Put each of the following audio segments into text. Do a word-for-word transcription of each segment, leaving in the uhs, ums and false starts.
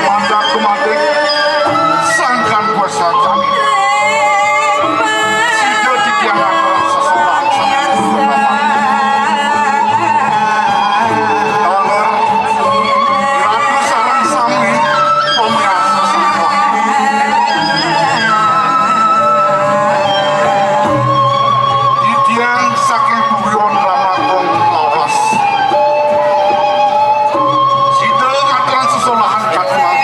Madak kemadik, sangkan kuasa kami. Sida titiang atur sesembah. Taler, Ratu sareng sami, pamiarsa sareng. Titiang saking Puri Wonten Agung lawas. Sida ngaturang sesolahan katuman.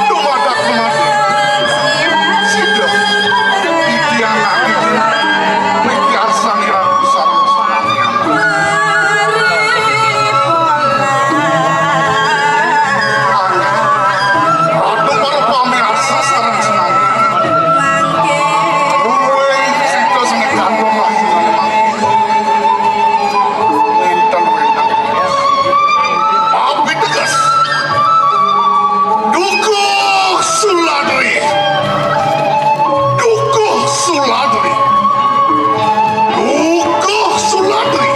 Dumadak kemati. Sida titiang nagih mriki arsanira sareng senamian. Ratu para pamiarsa sareng senamian. Mungguing sida sing kandhung lahir. Nénten wénten. Mawi teges. Dukuh Suladri. Dukuh Suladri. Dukuh Suladri.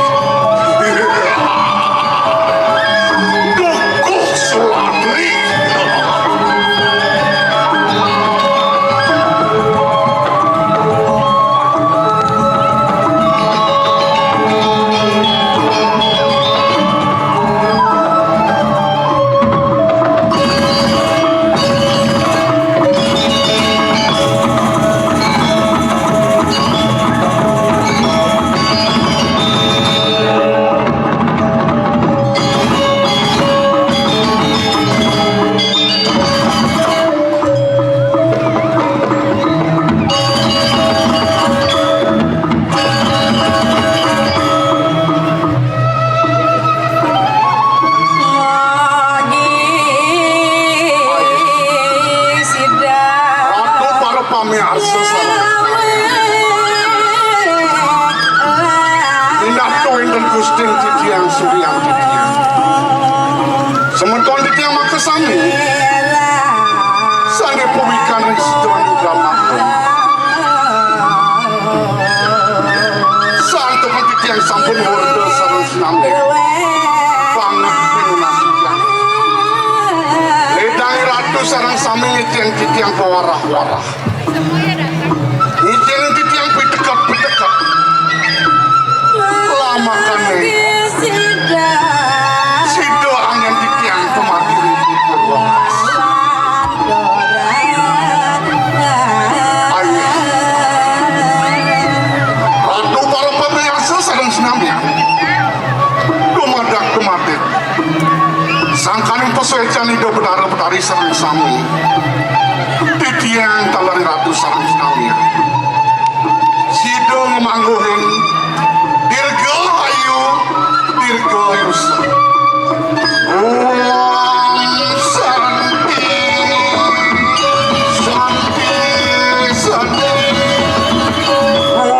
Dukuh Suladri. Ratu para pamiarsa sareng. Minangka wénten Gustin titiang Suryan titiang. Semeton titiang makasami sané pawikan ring Sida Indra Makun. Santukan titiang sampun murda sareng sinambi. Banget pinunas titiang. Ledang Ratu sareng sami ngicén titiang pawarah-warah. Ngicén titiang piteket-piteket. Lamakané sida anggén titiang pamati ring kubur wakas. Ayo. Ratu para pamiarsa sareng sinamian. Dumadak dumadik. Sangkaning pasuécan Ida Betara Betari sareng sami. Titiang taler Ratu sareng sinamian. Sida ngamangguhin dirga ayu, dirga ayusa. Om Santi, Santi, Santi. Om.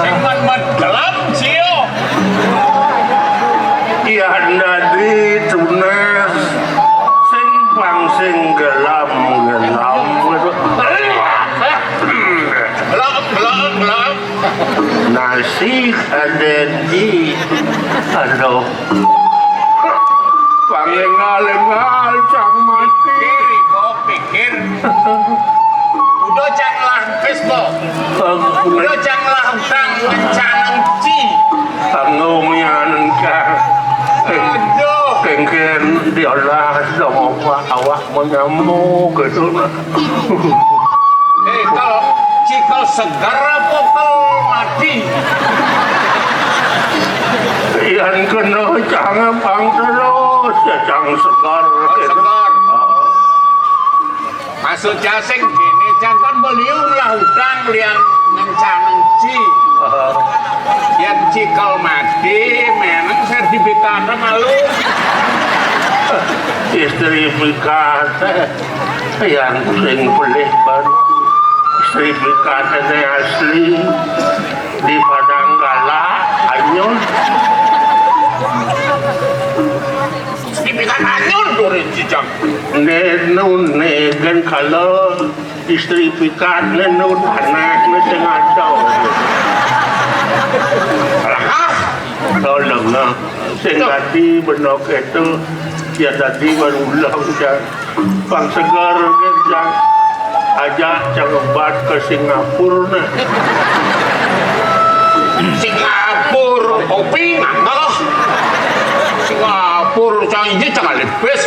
Sing man-man gelam, Cio. Yan dadi tunas sing pang sing gelam-gelam. Gelam, gelam, gelam. Nasi kadadi. Aduh. Pangengal-engal cang mati. Pikir, Iko, pikir. Udah cang lah, wis, Ko. Udah cang lah utang ngencaneng ci. Kanggo mian ka. Aduh. Kengken diolah dong apa awak menyambung gitu nah. Eh, kalau cikal segar apa kal mati? Yan kena cang pang terus, ya cang segar. Oh, gitu. Segar. Heeh. Maksud cang sing kene, cang kan beliung lah utang lian ngencaneng ci. Heeh. Yan cikal mati, meneng sertifikat malu. Istri pikat. Yang sing pelih ban sertifikatnya asli di Padang Gala, anyun. Sertifikat anyun, durin cicak. Nenu negen kalau sertifikatnya nu tanahnya sing ada. Alah, tolong, nah. Sing tadi benok itu, ya tadi baru ulang, ya. Pang segar, kan, cang. Ajak cang obat ke Singapura, nah. Singapura, kopi, mangga. Singapura, cang, iya, cang, alih bis.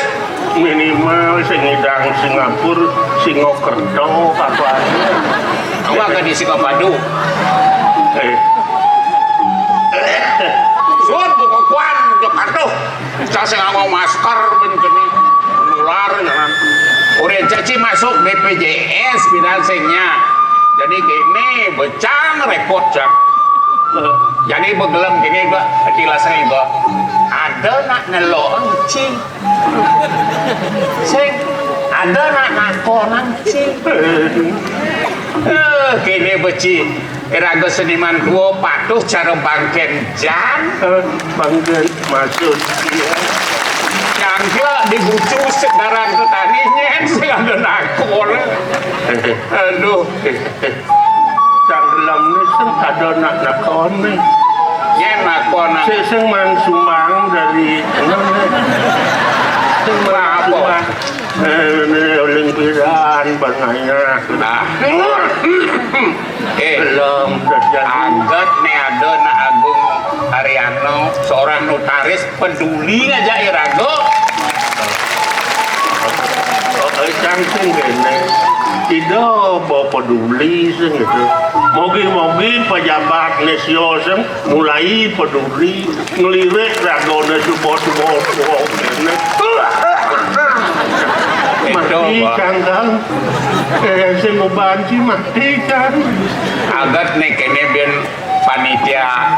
Minimal sing ngidang Singapura, Singokerto, apa? Apa ke di Singapadu? Eh. Sun, bukuan, Jakarta. Cang sing nganggo masker, ben kene nular, jangan. Ora ceci masuk B P J S, bilang singnya. Jadi kene, becang, repot, cang. Jadi begelem kene, Mbak, jelas nih, Mbak. Ada nak ngelok, cing. Sing, ada nak nakon, cing. Eh, kéné becik. Iraga seniman tua patuh cara bangkén jang. Eh, bangkén maksud iya. Nyangkla di bucu sedaran tetani nyén sing ada nakon. Aduh. Cang Gelem né sing ada nak nakon né. Nyén nakon. Sing, sing mang sumbang dari, sing mang sumbang. Eh, ini uling piran, bangaya. Nah. Eh, belum terjadi. Aget né ada nak Agung Ariano, seorang notaris peduli aja iraga. Oh, eh, cang sing kéné. Ida ba peduli sing gitu. Mogi-mogi pejabat né sio sing mulai peduli. Ngelirik ragone suba-suba, suba kene. Mati canggal. Eh, sing ubanci mati cang. Aget né kene ben panitia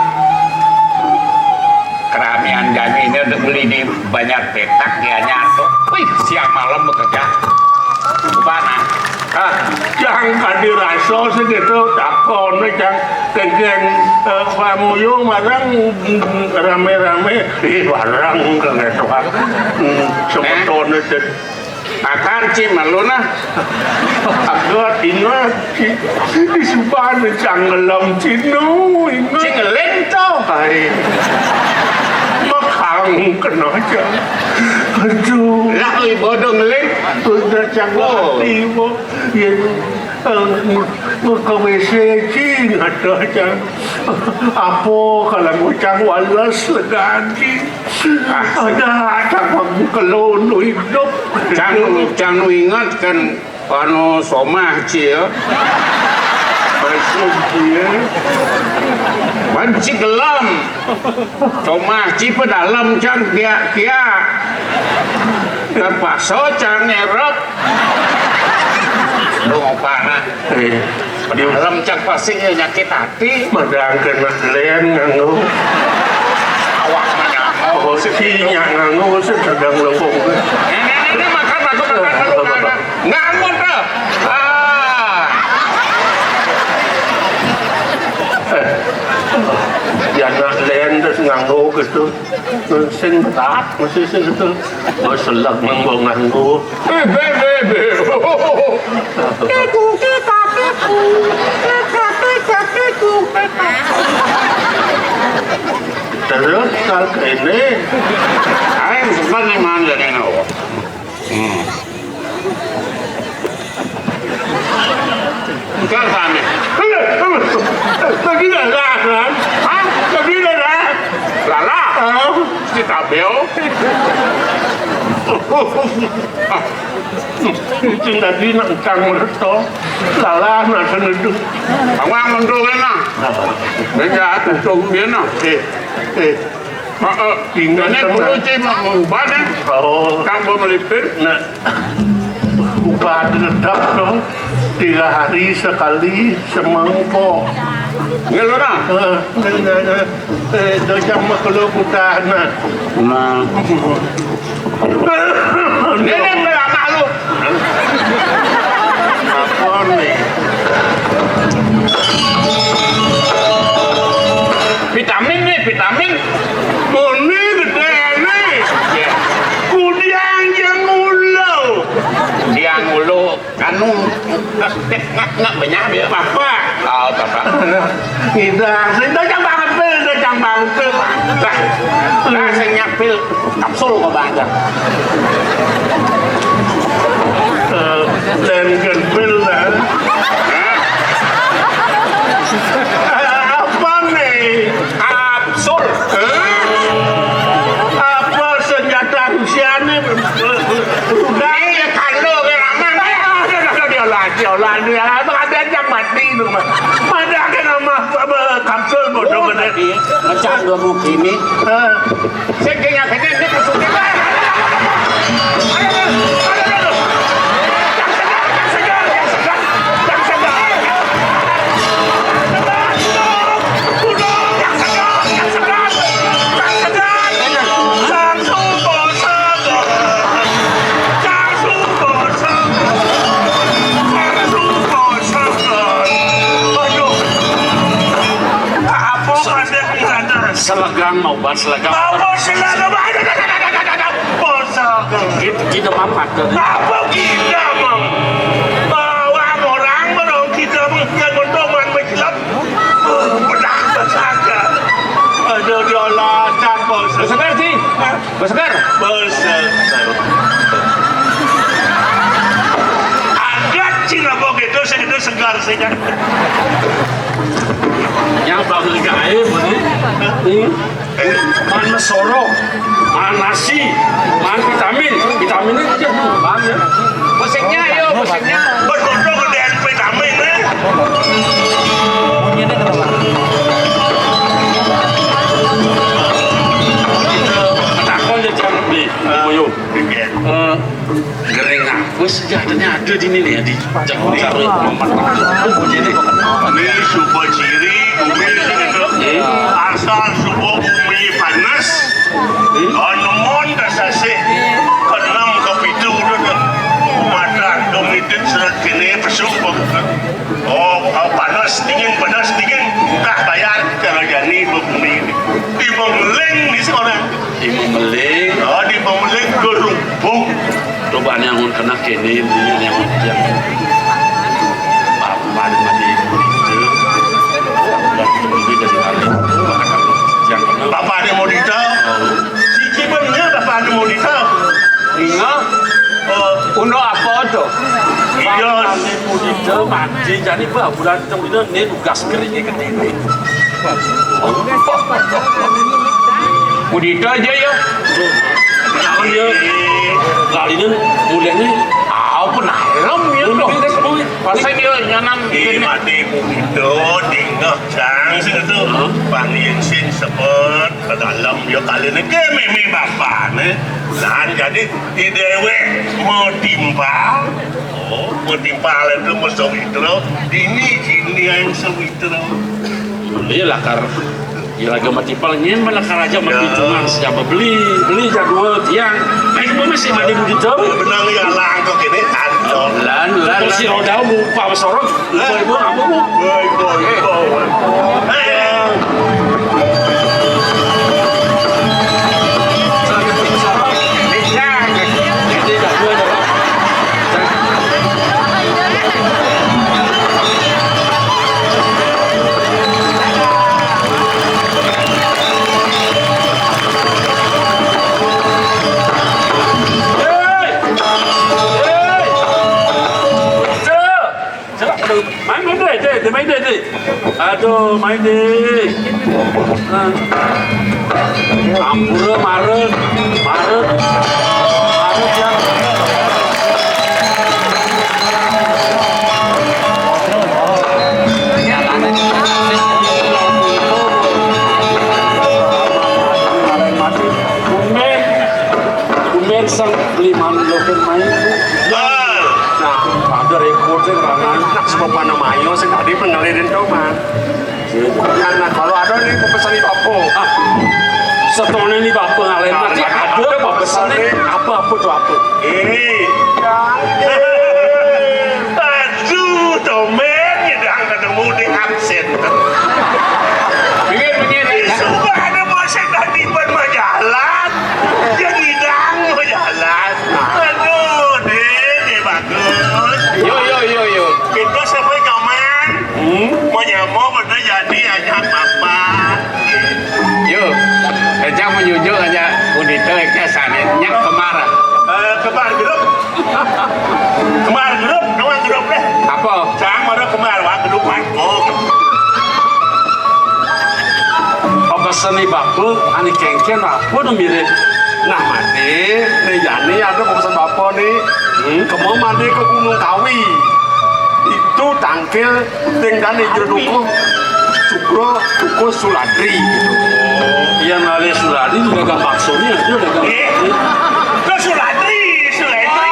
keramian jani ini untuk beli di banyak petak ya nyatu. Wih, siang malam bekerja. Mana? Ah, cang kadi rasa segitu takon cang kengkeng, eh, pamuyu marang, mm, rame-rame. Ih, barang kengkeng. Hmm, semetone. Akar ci malu nah. Agat ingat ci. Di suban cang ngelem cinu ingat. Ci ngeling to. Hai. Makang kena cang. Aduh. Lah, oi, bodoh ngeling. Udah cang. Oh. Mati, bo. Yen, eh, nge-, nge-, ke W C cing, ada aja. Apa kalau ngucang wales legan cing? Ada aja kamu kelon hidup. Cang, cang ingat kan anu somah ci ya. Maksud dia. Banci gelem. Somah ci pedalem cang kia-kia. Terpaksa cang ngerep. Lu ngopana. Eh, di dalam cak pasti ya nyakit hati. Madang kena len nganggo. Awak mana? Oh, si nyak nganggo, si sedang lembong. Ini, ini, ini makan, makan, makan, makan, makan. Nganggo tuh. Ah. Eh, ya nak len terus nganggo gitu. Sing berat, mesti sing gitu. Oh, selak nganggo-nganggo. Eh, be, be, be. Kiku, kika, kiku. Kika, kika, kiku, kika. Terus, kal kene. Ayo, sebentar nih, man, jadi nawa. Hmm. Enggak, Sami. Tadi dah lah, kan? Hah? Tadi dah lah. Lala? Hah? Si Tabel? Itu tadi nak entang mereto. Lala nak seneduh. Awang mundur kena. Beda tutung dia nah. Eh, eh. Heeh. Ingat ini kan, dulu, Ci, mau ubah, eh. Oh. Kang mau melipir. Nah. Ubah dedap dong. Tiga hari sekali semangkok. Ngeluh, nah. Eh, eh, eh, eh, dojang makhluk utana. Nah. Ini yang lama lu. Apa nih? Vitamin nih, vitamin. Ini gede nih. Iya. Kudiang yang ulu. Dia ngulu. Anu, nggak, nggak, nggak benyah, ya. Bapak. Oh, Bapak. Ngidang, sing dojang banget, Pil, dojang banget, Pil. Lah, lah, sing nyapil kapsul kok banyak. Eh, dan gempil, lah. Apa nih? Kapsul. Eh? Apa senjata Rusia nih? Udah. Iya, kandung, ya, aman, ya. Aduh, aduh, aduh, dia lagi, dia lagi, dia lagi. Abang ada yang mati itu, Mas. Mana ada nama, apa, kapsul bodoh. Oh, gede. Tadi ngecak dua buku ini. Eh. Saya kayaknya gede, ini kesulitan. Aduh, aduh, aduh, aduh. Yang segar, yang segar, yang segar, yang segar. Selegang mau ban selegang. Apa selegang? Kita, kita mah pakai. Apa kita mah? Bawa orang, orang kita mah yang berdoman berkilap. Bedak saja. Aduh, diolahkan, Bos. Besegar, Ji. Hah? Besegar. Besegar. Adat Cina begitu, segitu segar sih kan. Yang bangun gaib ini. Hmm. Man mesoro, man nasi, man vitamin. Vitamin ini aja, man ya. Musiknya, ayo, musiknya. Berfoto gedean vitamin, eh. Takon aja jangan beli, buyung. Eh, Gering aku sejatinya ada di ini ya, di Jago Caru. Ini suba ciri, bumi ini. Asal suba bumi panas. Anemon dasasih. Keenam, kepitu udah dah. Kumadran, kemitit, seret kene, pesuk. Oh, oh, panas, dingin, panas, dingin. Tah bayar, cara jani bumi ini. Di Bangling di sekolah. Di Memeling. Oh, di Bangling gerubuk. Coba nyangun kena kene, ini nyangun yang apa mati itu. Udah ini dari hari. Yang kena. Bapak ada mau dita? Siji bener bapak ada mau dita. Ingat? Oh. Uno apa tuh? Iya. Bapak ada mau dita mati, jadi baburan itu ini tugas keringnya ke diri. Udita aja ya. Jangan ya. Kali ini mulai ini. Ah, pun helm ya tuh. Masa dia nyanam. Di mati itu dingeh cang sih itu. Hah? Pangin sin sebet ke dalam ya kali ini ke meme bapak nih. Dan jadi di dewek mau timpal. Oh, mau timpal itu mau sewitro. Dini sini yang sewitro. Iya lakar. Ya lagi mati pal nyen malah karaja mah. Ya. Hitungan siapa beli, beli jadwal tiang. Aing mah masih mandi begitu. Benang ya langkok ini tantong. Lan, lan, lan. Si roda mu, Pak Sorong. Ibu, ibu, apa mu? Boy, boy, boy. Hei! Hei! Cek, aduh, main, main deh, deh, deh, main deh, deh. Aduh, main deh. Nah. Ampura, maren, maren. Maren ya. Tumben, tumben sang beli malu loken main. Nah, ada repot sih, karena anak sebab mana mayo sih tadi pengalirin tuh, Man. Nah, nah, kalau ada nih, aku pesan di Papo. Ah, setone nih Bapak ngalahin. Nah, nanti nah, ada ada apa pesan nih? Pesan nih. Apa, apa tuh, apa? Ini. Aduh, tumben ya, dah ketemu di absen. Begini, begini. Suka ada bosan tadi buat majalah. Yang hidang majalah. Aduh, deh, deh, bagus. Yo, yo, yo, yo. Kita sampai nyaman. Hmm? Mau nyamuk, udah jadi, ajak bapak. Yo, ejang menyujuk aja. Udita, ejang sana. Nyak kemar. Eh, kemar grup. Kemar grup, kemar grup deh. Apa? Cang, mana kemar, wah, grup, wah. Oh. Apa seni bapak, ani kengken, apa udah mirip? Nah, mati, nih, Jani ada pesan bapak nih. Hmm? Kamu mandi ke Gunung Kawi. Itu tangkil Ding Dani jero dukuh Sukro, dukuh Suladri gitu. Iya, ngalih Suladri juga gak maksudnya, dia udah gak. Eh, ke Suladri, Suladri.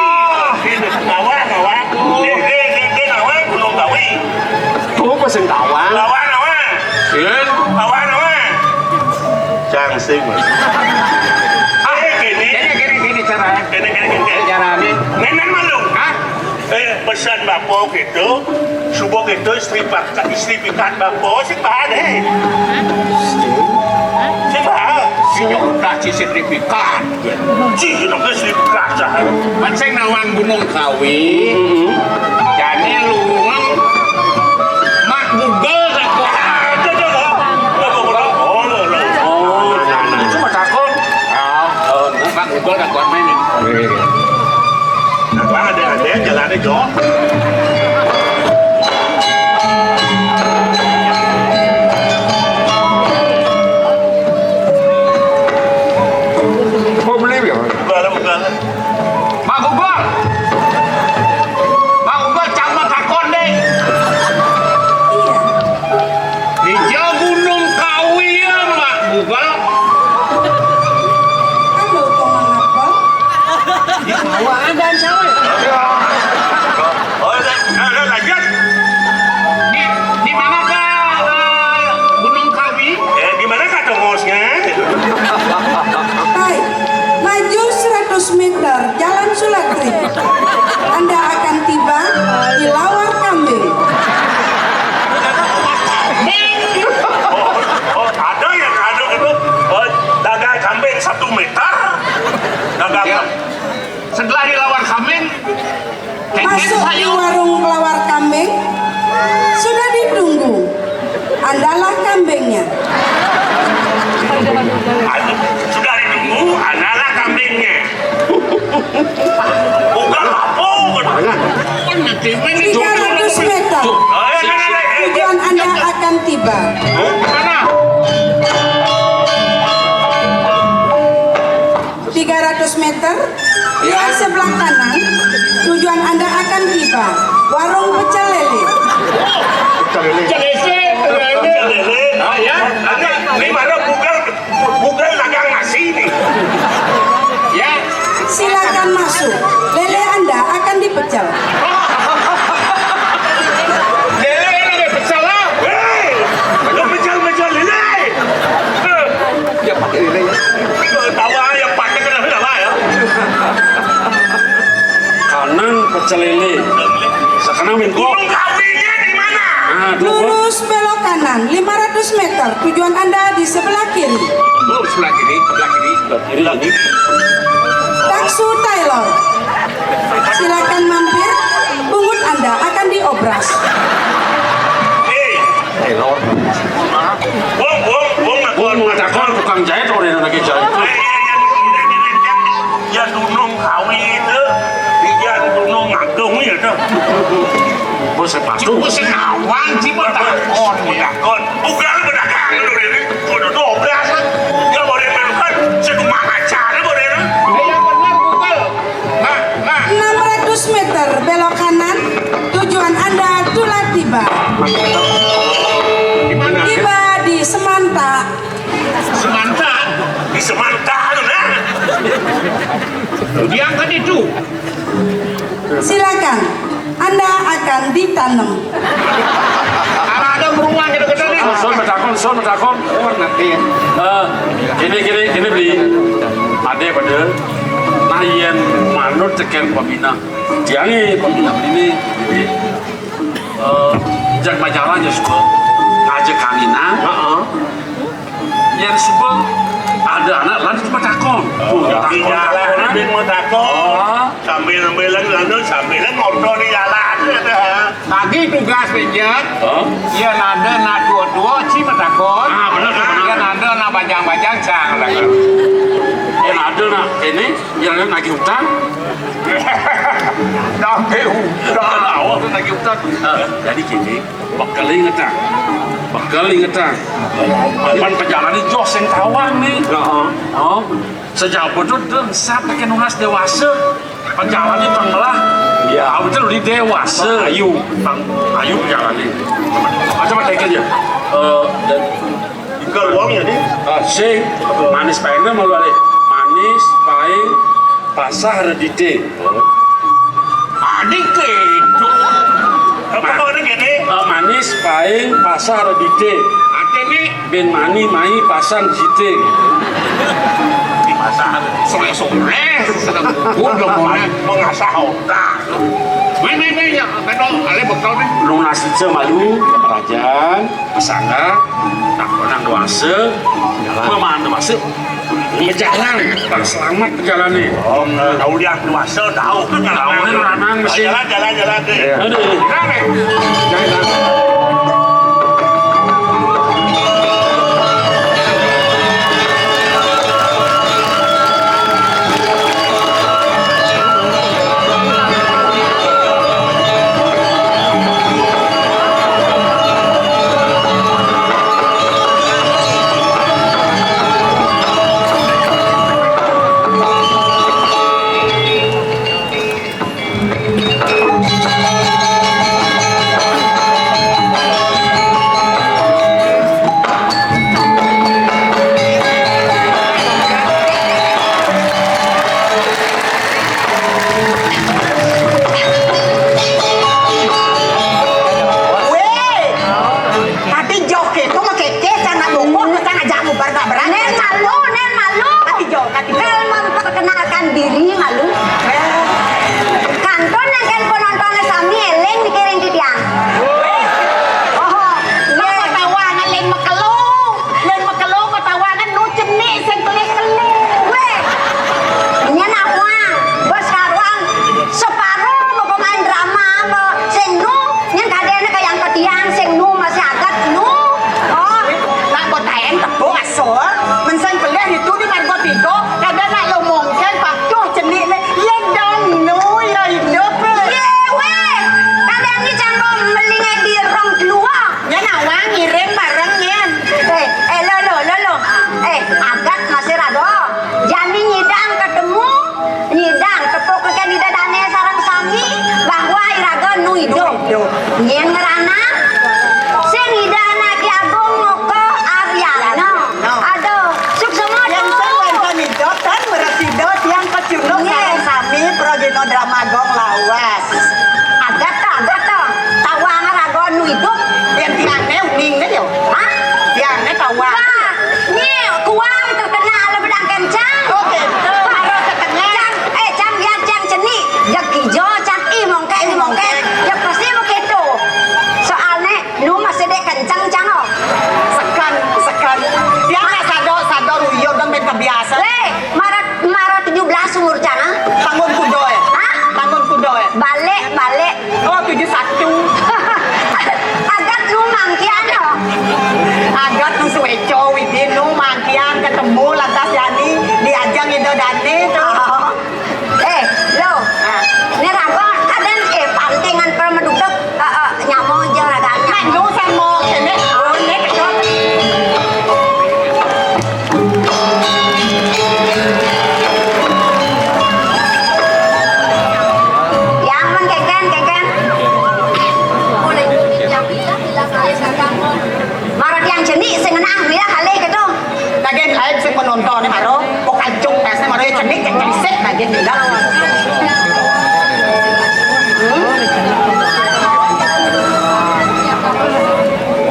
Ngawang, ngawang. Dia, dia, dia, dia ngawang, belum gawe. Tuh, pesen tawang. Ngawang, ngawang. Iya. Ngawang, ngawang. Cang sing, Mas. Ah, eh, gini. Gini, gini, gini caranya. Gini, gini, gini. Caranya. Nenek malu. Hah? Eh, pesan bapak gitu, subuh gitu, istri pak-, istri pikat bapak, sih bahan, eh. Signifikan. Signifikan. Mancing nawang Gunung Kawi. Jani luwung Mak Google tak kuat. Oh, nah, nah, itu mah takut. Oh, Mak Google tak kuat main. Nah, ada, ada jalannya, Jo. Mau beli ya? Bukan, bukan. Mak Google. Mak Google, cang mah takon deh. Iya. Di Gunung Kawi ya, Mak Google. Anu, kok mangapel? Di bawah ada sawah. Oh, la-, la-, la-, lanjut. Di, di mana kah, eh, Gunung Kawi? Eh, di mana kah tongosnya? Baik, maju seratus meter, Jalan Sulatri. Anda akan tiba di Lawar Kambing. Oh, oh, ada yang ada itu, oh, dagang kambing satu meter, dagang. Ya. Setelah di Lawar Kambing, masuk di warung Lawar Kambing, sudah ditunggu. Andalah kambingnya. Aduh, sudah ditunggu, andalah kambingnya. Bukan apa, bukan. Tiga ratus meter. Tujuan Anda akan tiba. Mana? Tiga ratus meter, lihat sebelah kanan, tujuan Anda akan tiba warung pecel lele. Pecel lele. Pecel lele. Ah, ya. Ini, ini mana bukan, bukan dagang nasi nih. Ya. Silakan masuk. Lele Anda akan dipecel. Lele, lele, pecel lah. Hei, lu pecel, pecel lele. Ya, pakai lele. Tawa ya, pakai kenapa, kenapa ya? Kanan pecel lele. Sekarang main kok. Gunung Kawinya di mana? Ah, dua. Lurus belok kanan lima ratus meter. Tujuan Anda di sebelah kiri. Oh, sebelah kiri, sebelah kiri. Sebelah kiri. Taksu Tailor. Silakan mampir. Bungut Anda akan diobras. Hei, Tailor. Wong, wong, wong, wong mengatakan tukang jahit orang yang lagi jahit. Eh, iya, iya, iya, iya, iya. Ya, Gunung Kawi itu, di Gunung Agung itu. Bos sepatu. Bos senawan, sih, bos takon, ya. Kon, bukan pedagang dulu ini. Kudu dobras, ah. Ya, boleh makan, sedumaha cara, boleh, ah. Eh, yang benar, Google. Nah, nah. Enam ratus meter belok kanan, tujuan Anda telah tiba. Di mana? Tiba di Semanta. Semanta? Di Semanta, tuh, nah. Diangkat itu. Silakan, Anda akan ditanam. Arah ada beruang gitu-gitu nih. Son, son, betakon, son, betakon. Eh, gini, gini, gini, Bli. Ada pada, nah, yen manut tekén pembina. Diangé pembina ini, ini, eh, jak majalah ya suka ngajak kanginan. Heeh. Yén suba ada anak lan cuma takon. Oh, takon, iya lah, takon, ada yang mau takon. Oh. Sambil-sambilan, lalu sambilan ngobrol di jalan, gitu. Lagi tugas, Benjak. Hah? Yén ada nak tua-tua, ci matakon. Ah, bener, bener. Yén ada nak bajang-bajang, cang, takon. Yén ada nak ini, yén ada nagih utang. Nagih utang. Awak nagih utang. Eh, jadi gini, bekel ingetang. Bekel ingetang. Pan pejalané joh sing tawang nih. Heeh. Oh. Sejauh itu deng sap pakai nunas dewasa. Pejalané pang melah. Iya. Awit lu di dewasa. Ayu. Pang ayu pejalané. Macam apa aja? Eh, dan ikal wong ya, nih. Ah, sing manis paéngna mau balik. Manis paéng pasah redité. Adik itu. Apa kau ada gini? Eh, manis paéng pasah redité. Ate nih. Bén mani mai pasang jité. Di pasar. Soleh-soleh. Sedang kubur belum boleh. Mengasah otak. Wih, wih, wih, ya, kan dong, ale bekal nih. Nunas ica malu, kerajaan, pesangga, tak pernah dewasa, pemahaman dewasa. Bejalan, selamat bejalan nih. Oh, tahu dia kuasa, tahu. Tahu, Ranang mesti. Jalan, jalan, jalan, deh. Iya. Aduh. Jalan, deh. Jalan. Wéh, tadi joget itu mah kece, karena bongkok, karena jamu, bar gak berani. Nen malu, nen malu. Tadi joget, tadi joget. Kalau memperkenalkan diri malu. Kantun yang kan penontonnya sami éling mikirin titiang. Oh, iya. Ketawa, éling makelo. Yén makelo ketawanan nu cenik sing kelih-kelih. Wéh. Nyén awang, bos karuan separo mau pemain drama apa? Sing nu, nyén kadéné kaya yang ketiang, sing nu masih agat nu. Oh. Nak kotaén tepuk asor, men sing kelih itu di margo tiga, kadén nak lo mungkin patuh cenik né, ya dong nu, ya hidup. Yé, wéh. Kadén ni canggo melingé di rong dua. Nyén awang ngiring bareng nyén. Eh, eh, lo, lo, lo, lo. Eh, agat masih raga. Jani nyidang ketemu, nyidang tepuk ke nyidang dané sareng sami bahwa iraga nu idup. Nyén ngerana, sing nyidang Ki Agung Moko Aryana. Aduh, suksma. Yang sing wénten idup kan meresida tiang kecunduk sareng sami prajina drama Gong Lawas. Agat ta, agat ta. Tawang raga nu idup. Yén tiangné uning né yo. Hah? Tiangné tawang. Wah, nyé kuang terkena lebedang kencang. Oh, gitu. Baru terkena. Cang, eh, cang, ya, cang cenik. Ya kijo, cang, ih, mongkek, ih, mongkek. Ya pasti begitu. Soalné nu masih dek kencang, cang, oh. Sekan, sekan. Tiang nak sadar, sadar uyuh dong ben kebiasa. Lé, mara, mara tujuh belas umur cang, ah. Bangun kuda ya? Hah? Bangun kuda ya? Balik, balik. Oh, tujuh satu. Agat nu mangkian, oh. Agat nu suéca, Widi nu mangkian ketemu lantas jani diajang Ida Dané to. Oh. Eh, lo. Ah. Né raga kadén, eh, pantingan para meduduk, eh, eh, nyama aja raganya. Nah, lu sama kéné, oh, né kejot. Yang men kénkén, kénkén. Mara tiang cenik sing ngenah, ya, kalih kéto. Lagi lain sing penonton nih, maro. Kok kancung pesnya, maro ya cenik, yang celisik, lagi bilang. Hmm?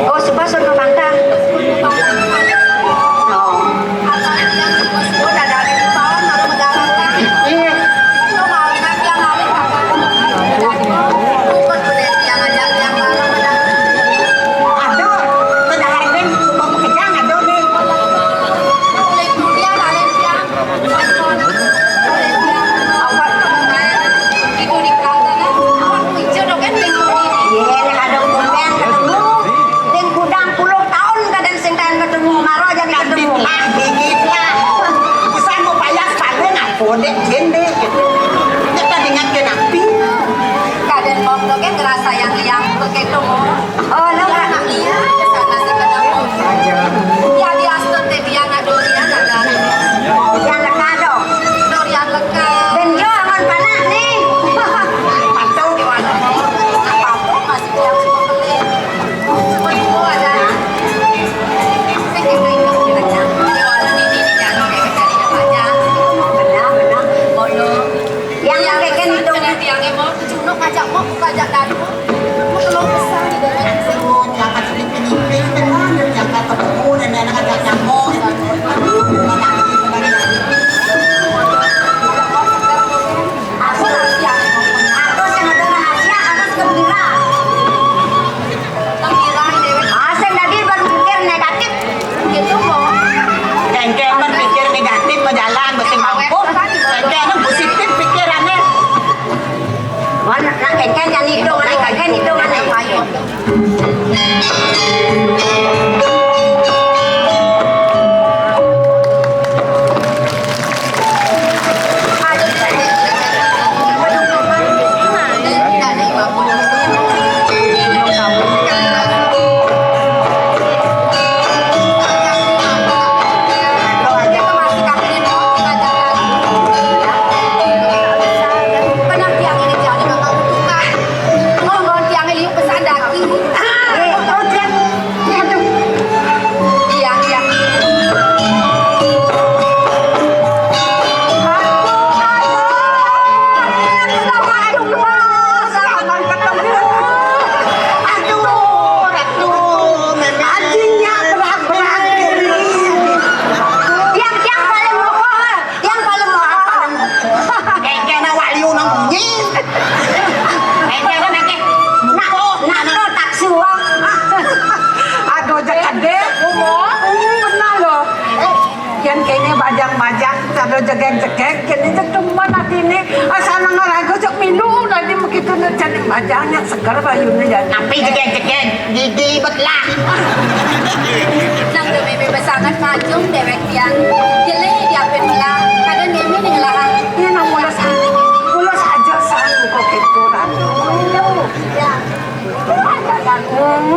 Oh, sebab suruh ke pantai. Oh. Iya. Ada, ada hari ini, tukang pekerjaan ada nih. Iya, nek ada umur yang ketemu, sing gudang puluh tahun kadang sing kain ketemu, maro jadi ketemu. Dikit lah, dikit lah. Pesan mau payah, paling apa dek, jende gitu. Kita ingat ke nabi. Kadang mau kan ngerasa yang liang begitu. Oh, lo ngerasa liang, sana sih kadang mau. Ya, di Aston teh dia nggak durian ada. Yang leka dong. Durian leka. Benjo aman panak nih. Patuh. Patuh masih liang. Kéngkén jan nidung ané, kéngkén nidung ané. Iya, iya. Aduh, aduh, aduh, selamat ketemu. Aduh, aduh, memang. Hatinya berat-berat ini. Tiang, tiang paling mau, tiang paling mau. Kayak kena wali unang bunyi. Kayak kena nake. Nak, nak, nak, tak suang. Aduh, cekak deh. Benar loh. Yén kéné bajang-bajang, sada jegég-jegég, kéné cék demen atiné. Asal nang raga cék milu, dadi begitu né jani bajang yang seger bayuné ya. Tapi jegég-jegég, gigi belah. Nang da mémé besanget majung déwék tiang. Jelé diapin melah, kada mémé ning ngelahang. Iya, nang mulus, mulus aja san, kok gitu, Ratu. Ya. Hmm.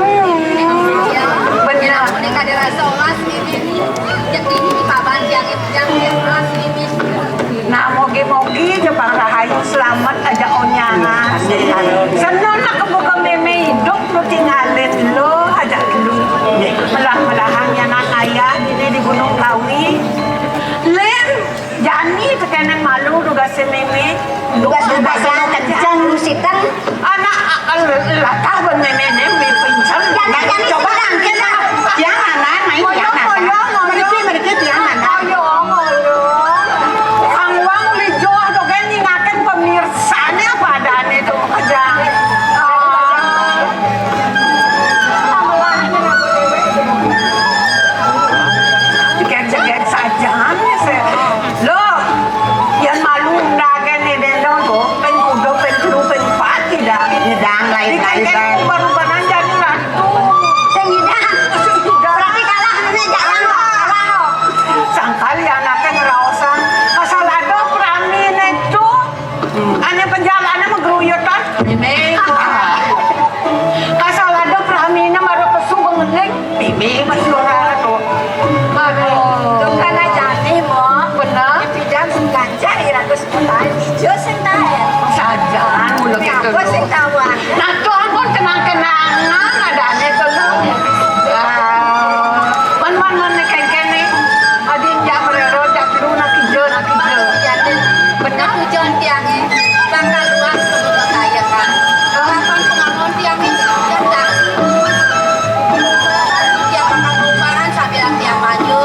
Bener. Ini kada rasa olas ini. Yang ini di paban, yang itu, yang olas ini. Nah, mogi-mogi ja pang rahayu, selamat aja onyangan. Seneng nak kebuka mémé hidup, lu tinggalin lu aja dulu. Melah-melahan ya nak ayah ini di Gunung Kawi. Lin, jani tekenan malu dugasé mémé. Dugas-dugas yang kencang lu siteng. Anak akal latah ban mémé né mi pincang. Jangan, jangan coba angkat, ah. Tiang anak, main tiang anak. Meriki, meriki tiang anak. Ayo, ayo. Angwang lijoh tu kan nyingakan pemirsané apa adané tu aja. Ah. Cegek-cegek saja nih, se-, loh, yang malu undangan nih, dendong tuh, peng kuda, peng telu, peng empat, tidak. Nyedang lain-lain. Di kengkeng baru-baru aja nih, ratu. Sing nyedang. Sing nyedang. Berarti kalah, ini jangan kalah, loh. Sangkal ya anaknya ngeraosan. Asal ada perami nih tuh. Ané penjalané magruyutan. Ini. Kasal ada praminé mara pesu bengening. Ini pesu ora to. Aduh. Tukang ajane, Mo. Bener. Di bidang sing ganjar ira terus petani ijo sing taen. Sajan mula gitu. Apa sing tawang? Nah, to ampun kenang-kenangan adane to, Lu. Ah, man, man, man, nek kene. Adi jak merero, jak biru, nak ijo, nak ijo. Bener. Tujuan tiangé bakal luas kebuka kaya kan. Kapan pengamun tiangé tujuan kaki. Tiang bakal luparan sambil tiang maju.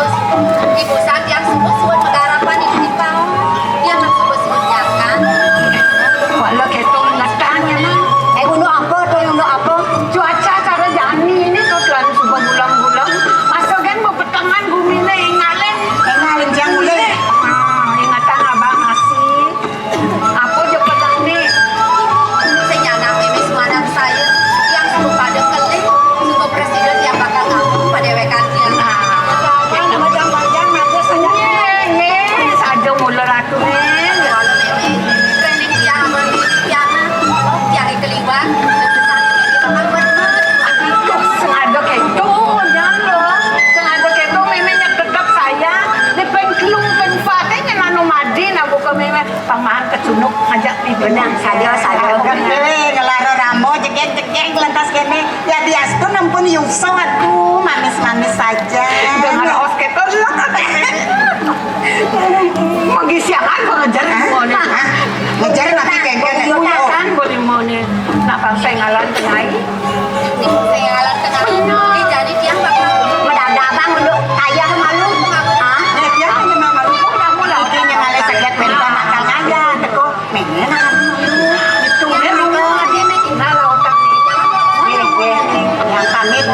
Ibu sa tiang sebut-sebut penggarapan di timpang. Tiang sebut-sebut jangan. Walau keto ingetan ya, Nang. Eh, gunung apa tuh, gunung apa? Cuaca cara jani ini tuh telan suba bulan-bulan. Masa kan mau petengan gumine ingalen. Ingalen jang ulih. Ah, ingetan abang masih. Apa je petani? Sing nyanak meme suanan saya, yang suruh pada keling, suruh presiden yang bakal ngambung pada wekan dia. Nah, yang macam-macam aja saya. Ye, ye, saja mula ratu, ye. Kalau meme, training dia sama diri dia, oh, dia keliwat, besar ini bakal buat. Aduh, sing ada keto, jangan loh. Sing ada keto, meme yang tetap saya, di pengkelung, pengpatenya nano madi, nah buka meme. Paman kecunuk ngajak nih benang saja, saja. Oke, ngelara ramo, jegeng-jegeng, lantas kene. Ya diastu nampun yuksa, aduh, manis-manis saja. Dengan os keto lah. Magi siangan mengejar mau nih. Hah? Ngejar tapi kengkeng. Udah kan, boleh mau nih. Nah, bangsa ngalan tengah. Sing alat kenal. Jadi tiang bakal mendadak abang dulu. Ayah malu. Hah? Ya, tiang hanya malu. Udah mulai. Oke, yang ada sakit mental nakal aja. Teko. Mene nakal. Itu dia malu. Nah, lah, otak nih. Oke, oke. Yang pamit.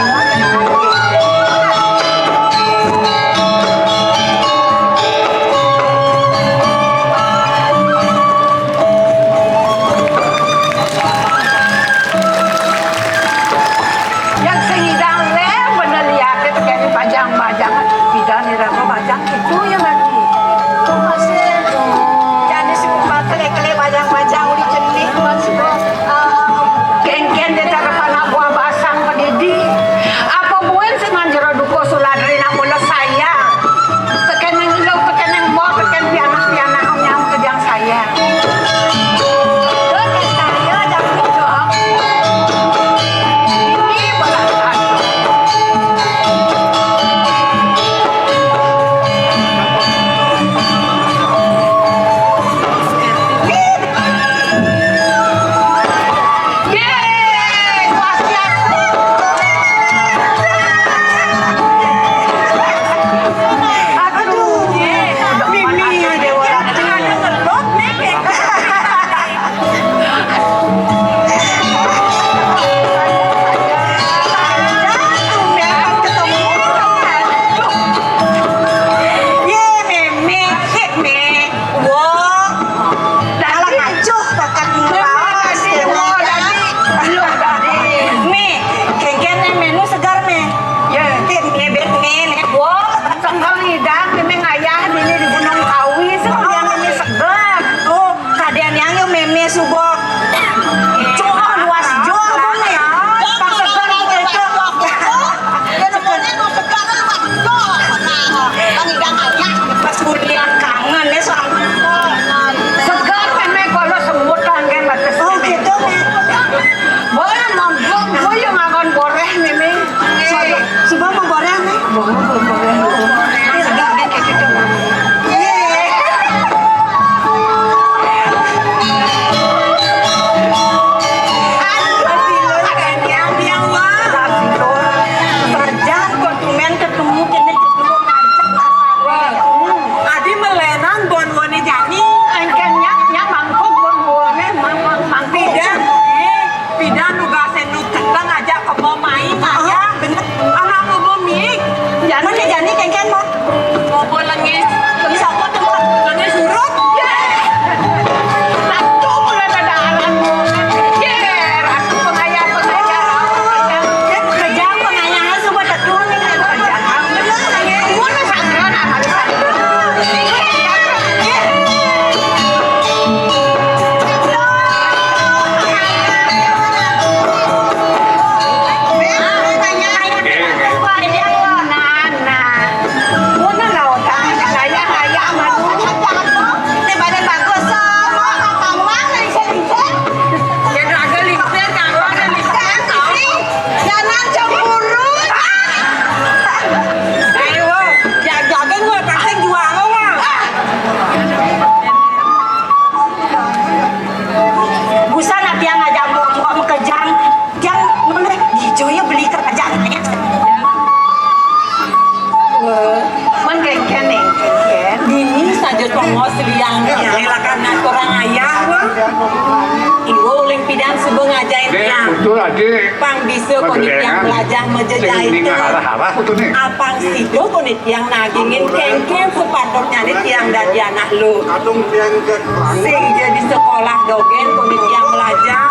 Ini kéngkén, Mak. Apa lengis? Lengis apa tuh, Mak? Lengis urut. Ratu mula ada aran. Yé, ratu pengayah, pengayah. Kejang pengayah, coba teduh nih, kejang. Mana sanggra, nah, harus sanggra. Nah, nah. Ngono lho, Kang. Saya, saya, anu. Ini badan bagus, so. Mau apa, Mang? Lingsir, lingsir. Ya, agak lingsir, Kang. Ada lingsir, Kang. Jangan cemburu. Ayo, ya, jangan gua kasih jual lo, Mang. Busan, tiang aja mau, mau kejang. Tiang mana? Hijau ya beli kerajaan. Wah, man kéngkén nih, kéngkén. Dini saja tongos liang, ya, silakan ngaturang ayah, wah. Ibu uling pidan subuh ngajain. Dek, tiang. Betul aja. Pang bisa koni tiang belajar menjejai. Sing arah-arah betul nih. Apang sido koni tiang nagingin kéngkén sepatutnya nih tiang dadi anak lu. Kadung tiang ke. Sing jadi sekolah dogén koni tiang belajar.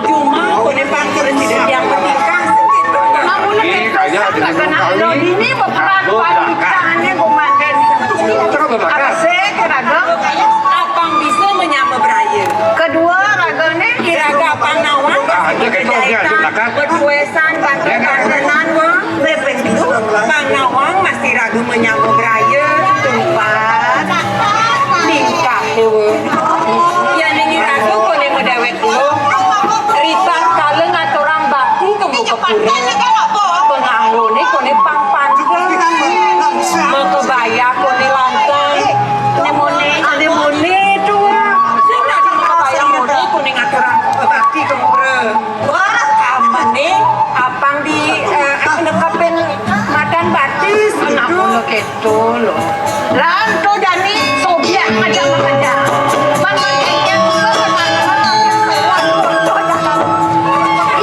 Cuma kone pang terus tidak yang bertingkah segitu. Ini kayak ada yang kena kali. Ini beberapa wanitanya komandan. Terus apa? Apa sih, kira-kira? Apang bisa menyama beraya. Kedua, ragane. Kira-kira apang nawang. Ada ketok dia, ada takat. Berduesan, bantu-bantunan, wah. Lepeng dulu. Pang nawang masih ragu menyama beraya. Tempat. Tingkah, wah. Ya, ning ragu kone medewek. Ritan kala ngaturang bakti ka muka pura. Penganggone kone pang pantes. Makebaya kone lantang. Anemone, anemone tuh. Sing dadi makebaya mode kone ngaturang bakti ka pura. Wah, kamane apang di, eh, nekepin madan batis gitu. Anak ngono gitu. Tuh lho. Lan tuh jani sobiak aja makanya. Bang, bang, eh, eh, bang, bang, bang, bang, bang, bang, bang, bang.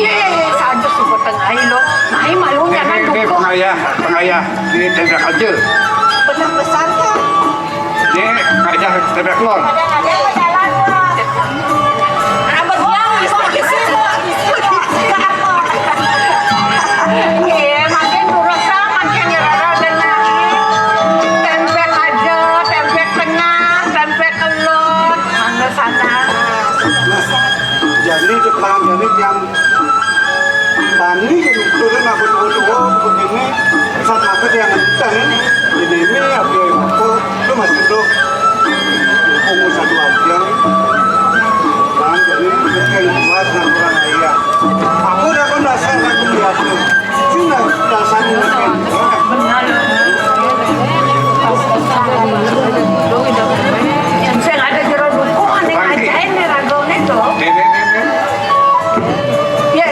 Iya, saja suku tengah lo. Nah, malu nyaman dukung. Pengayah, pengayah di tenda aja. Benar besar kan? Ini pengayah tenda keluar. Ada, ada, jalan, Bang. Nggih, mangkin durus, mangkin nyerara genah. Tempek aja, tempek tengah, tempek kelon, mangga sana. Nah, jadi Jepang, jadi tiang Bani, jadi turun aku dua-dua begini, saat aku tiang ngenteng, ini, ini, apa, apa. Lu masih tuh. Umur satu aja. Kan jadi yang kuat dan kurang ayah. Aku udah kan dasar aku biasa. Sini dasar ini. Benar. Yang saya ada jero duku, aneh aja ini ragone tuh. Ini, ini, ini. Ya.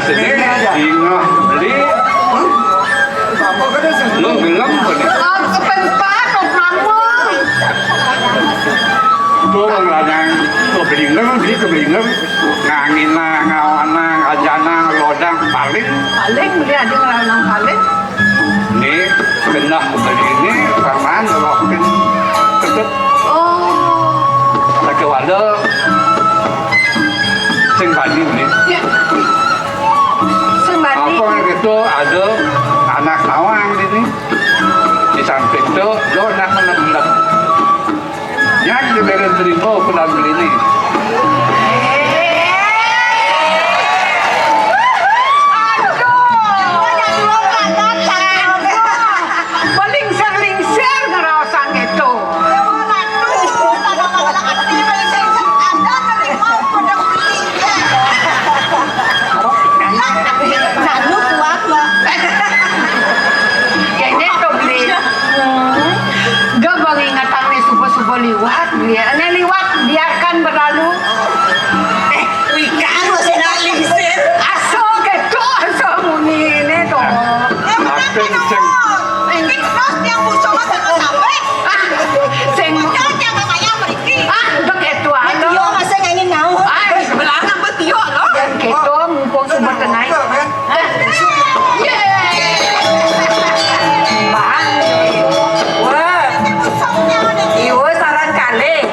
Jadi, ingat beli, apa kata sih? Lu gelem apa nih? Ah, kepentok, nama. Tuh orang lanang keblinger, beli keblinger, ngangina, ngawana, ngajana, ngelodang, paling. Paling beli ada ngelarang paling. Ini genah beli ini paman ngelokin tetep. Oh. Lagi wada sing bani ini. Ya. Sing bani. Apa gitu ada anak nawang ini. Di samping itu lo nak menendang. Yang diberi terima pulang beli ini. Aduh. Belingsir-lingsir ngeraosang itu. Nanu kuat lah. Kayaknya itu beli. Gak bang ingetan nih subuh-subuh liwat, beli. Ini liwat, biarkan berlalu. Eh, wikan masih nak lingsir. Asal gitu, asal bunyi ini tuh. Apa sih? Ini terus yang musuh sama sampai. Ah, sing. Jangan yang namanya meriki. Ah, udah gitu aja. Yo masih nyanyi nyawa. Ah, sebelah nang betio lo. Gitu, mumpung subuh tengah. Hah? Yeay. Bang. Wah. Iwa saran kali.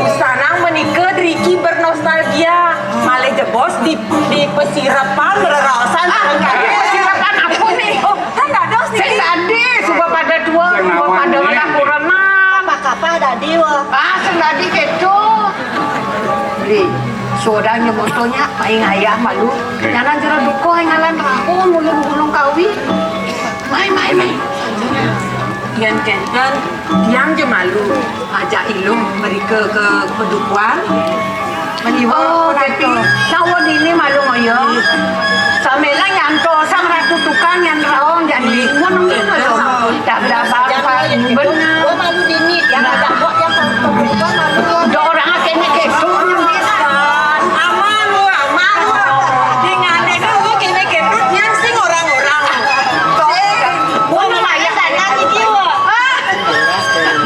Usanang menikah Riki bernostalgia. Malih jebos di di pesirapan reraosan saran kali. Pesirapan apa nih? Oh, kan ada sih. Sing tadi, suba pada tua, suba pada ngalah kurenan. Apa-apa tadi, wah. Ah, sing tadi gitu. Beli, sudah nyebutnya, paling ayah malu. Nyana jero duko, ngalan raho, mulung-mulung kawi. Mai, mai, mai. Yan kenten, yang je malu. Ajak ilung mereka ke pedukuan. Meniwa. Oh, gitu. Tahu dini malu ngoyo. Samela nyanto sang ratu tukang yang raong jadi. Ngono ngono. Dah dah bapa benar. Gua malu dini, yang ada kok yang malu. Ada orang kene kesun. Aman lu, aman lu. Dengan itu lu kene kesun yang sing orang-orang. Gua mau nanya tanya iki, wah.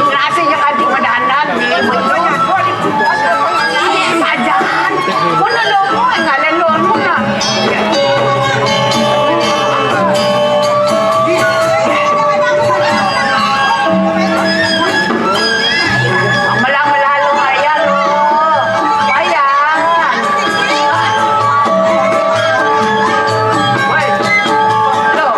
Nasi yang adi medanan nih, betul. Pajan. Mana lo mau ngalen lo mana? Melang-melang lo, ayan lo. Ayan. Woi. Lo.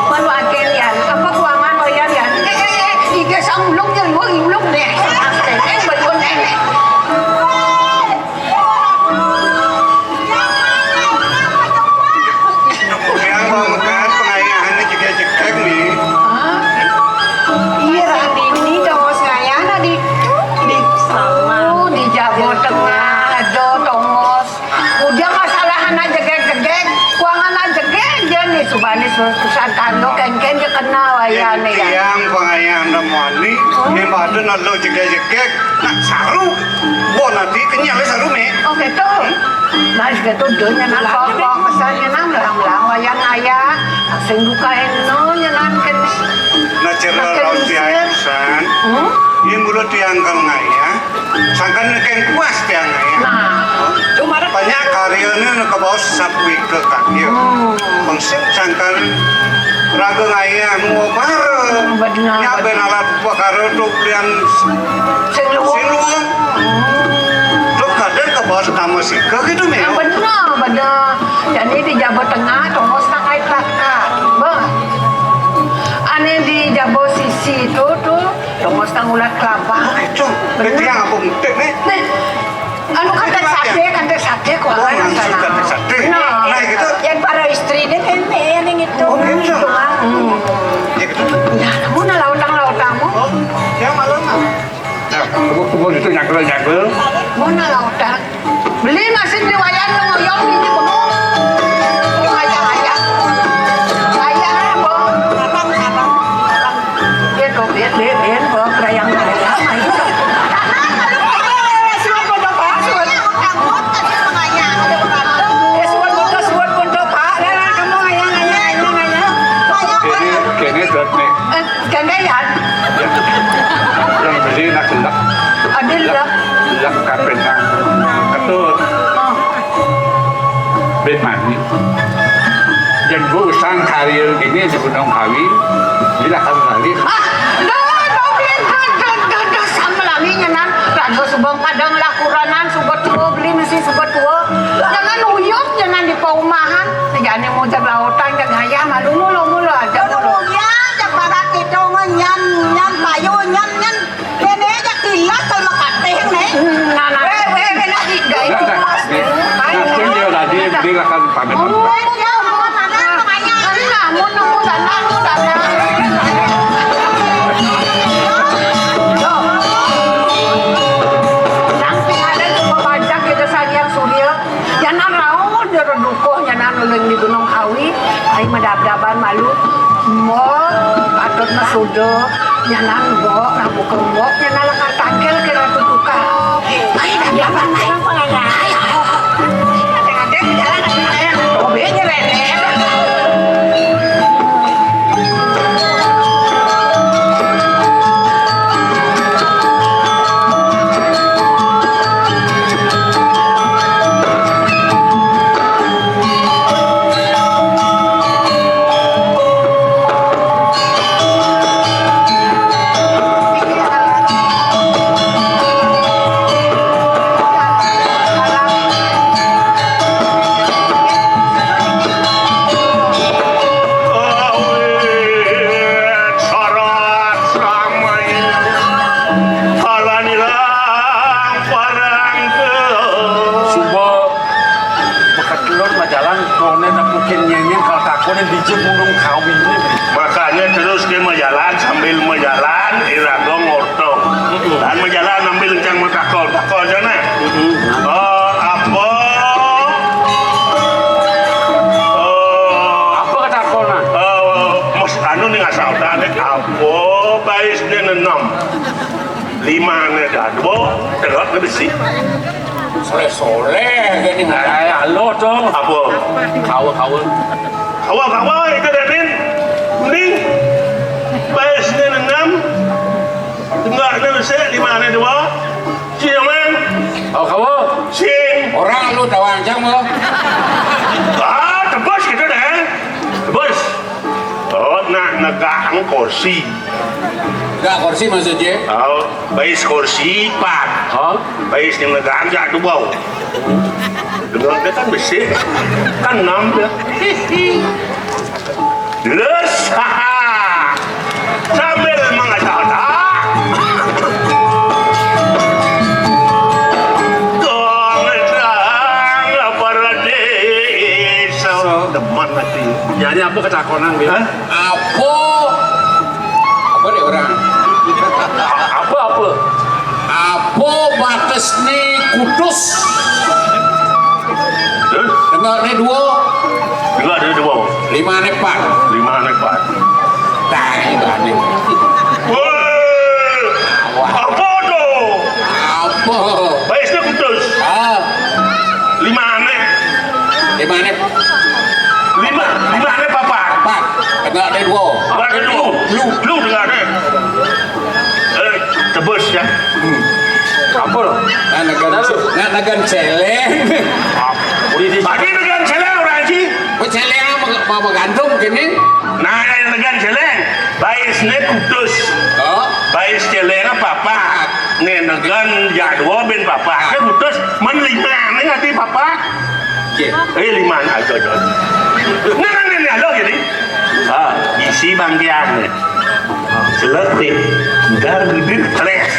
Malu agen yan. Apa kuangan lo yan yan? Eh, eh, eh. Ige sang ulung je, ulung, ulung deh. Eh, belum nenek. Yang mau mekat pengayahannya juga jekek nih. Hah? Iya, Radini, tongos ngayana di, di, oh, di Jawa Tengah, ada tongos. Udah masalah anak jegek-jegek, kuangan anak jegek, dia nih, subani su-, susah tando, kengken dia kenal, ayah nih, ya. Yang pengayahan dan mani, yang pada nalo jegek-jegek, nak saru, bon nanti kenyal saru, me. Oh, gitu. Mas gitu, dunia nak sombong, pesannya nang belang-belang, wayang ayah, sing buka eno, nyenan kene. Nah, cerita rauh si ayah pesan, ini mulut tiang kang ngayah, sangkan nekeng kuas tiang ngayah. Nah, cuma banyak karyanya nak kebawa sapu ke kaki. Maksud sangkan raga ngayah nu bareng. Benar. Nya ben alat perkara tu belian sing luwung. Sing luwung. Tu kadang kebawa nama sika gitu, me. Benar, benar. Jadi di Jawa Tengah, tongos nak kait lakat. Bah. Ane di Jawa sisi tu, tu, tongos nak ulat kelapa. Itu, benar. Itu yang aku ngutip, nih. Nih, anu kata sate, kata sate, kok. Oh, yang suka sate. Nah, nah, gitu. Yang para istri ini kan, yang itu. Oh, gitu. Hmm. Ya, gitu. Nah, kamu nak lautang-lautangmu. Oh, yang malam, nah. Nah, aku, aku itu nyakal-nyakal. Mau nak lautang. Beli nasi beli wayan, ngoyong ini bengong. Ayah, ayah. Ayah apa? Abang, abang. Dia tuh, dia, dia, dia, bawa kerayang-kerayang, ayo. Siapa bapak? Siapa? Ada orang yang mengayang, ada orang. Mani. Jeung ku usang karir gini di Gunung Kawi, di Lakar Kawi. Ah, duh, duh, duh, duh, duh, duh, duh, sama lagi nyenan. Raga subeng padang lakuranan, suba tua, beli misi suba tua. Nyenan uyup, nyenan di paumahan. Tiga ane mau jag lautan, jag hayam, aduh, mulu, mulu aja, mulu. Ya, jag barat itu mah nyan, nyan payu, nyan, nyan. Nenek aja kilat kalau makateh, Nek. Nah, nah, weh, weh, weh, nah, tiga itu. Nah, nah, nah, nah, nah, nah, nah, nah, nah, pamit. Oh, iya, mau mana, mau mana? Nah, mau nunggu sana, mau sana. Yo. Nang tinggalin cuma bajak gitu, Sanyang Surya. Nyanan raos jero dukuh, nyanan ulun di Gunung Kawi, ai madabdaban malu. Mbok, patut masuda, nyanan mbok, rabu kembok, nyanan lakar tangkil ke Ratu Tukang. Ai dabdaban, ai. Ai, ai. Adeng-adeng jalan, adeng-adeng. Tobe nyerenek. Awit sarat samaya. Kalan ilang parang. Suba makatelur majalan, kone nepukin nyenyeng kal takone biji gunung kawi ini. Makanya terus dia majalan, sambil majalan, iraga ngortong. Mm-mm. Dan majalan sambil encang matakon, takon sana. Mm-mm. Eh, apa? Eh, apa katakonan? Eh, mas, anu ning asal tane, apa baisne nenem? Limane dadua, tegakne besi. Soleh-soleh gini. Ay, halo dong. Apa? Kawa, kawa. Kawa, kawa, itu Danin. Mending baisne nenem. Tegakne besi, limane dua. Sing, men. Oh, kamu? Sing. Orang lu tawang jam lo. Ah, tebus gitu deh. Tebus. Oh, nak negak kursi. Enggak kursi maksudnya? Oh, bais kursi empat. Oh, bais yang negak aja tuh bau. Dengan dia kan besi. Kan enam ya. Lus, haha. Sambil mengacak-acak. Dong, dong, para desa. Demen hati. Jadi apa ketakonan, Bil? Hah? Apa? Apa nih orang? Apa, apa? Apa batas nih kutus? Hah? Tengah nih dua. Dua ada dua. Lima nih empat. Lima ada empat. Tah, ini berani. Woi, apa tuh? Apa? Baisnya putus. Ah. Lima aneh. Lima aneh. Lima, lima aneh papat. Empat. Tengah ada dua. Berarti lu, lu, lu tengah aneh. Eh, tebus ya. Apa lo? Nah, negan, nah, negan celeng. Bagi negan celeng orang Haji. Oh, celeng mau, mau gantung gini. Nah, negan celeng. Bais ne putus. Oh. Bais celeng apa apa? Ne negan jadwa ben papa. Kan putus men lima ne hati papa. Oke. Eh, lima aja aja. Nah, nah, nah, nah, lo gini. Ah, isi bangkiang ne. Jelek nih. Dar bibir keles.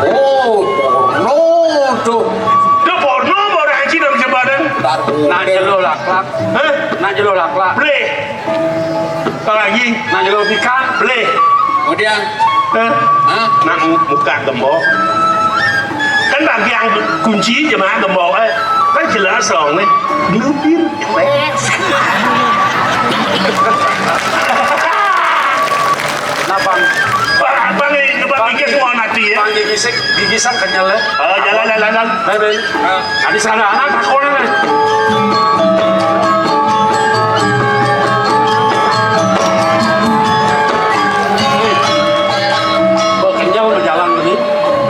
Oh, porno tuh. Itu porno, orang Haji nggak bisa badan. Ntar. Nak jelo laklak. Hah? Nak jelo laklak. Boleh. Apa lagi? Nak jelo pikan. Boleh. Kemudian? Hah? Hah? Nak mu-, muka gembok. Kan bagian kunci jemaah gembok, eh. Kan jelas dong nih. Gelupir. Nah, Bang. Bang, Bang, ini Bang gigis mau nanti ya. Bang gigis, gigisan kenyal ya. Oh, jalan, jalan, jalan. Bye, bye. Nah, di sana anak takonan nih. Bang kenyal udah jalan tuh nih.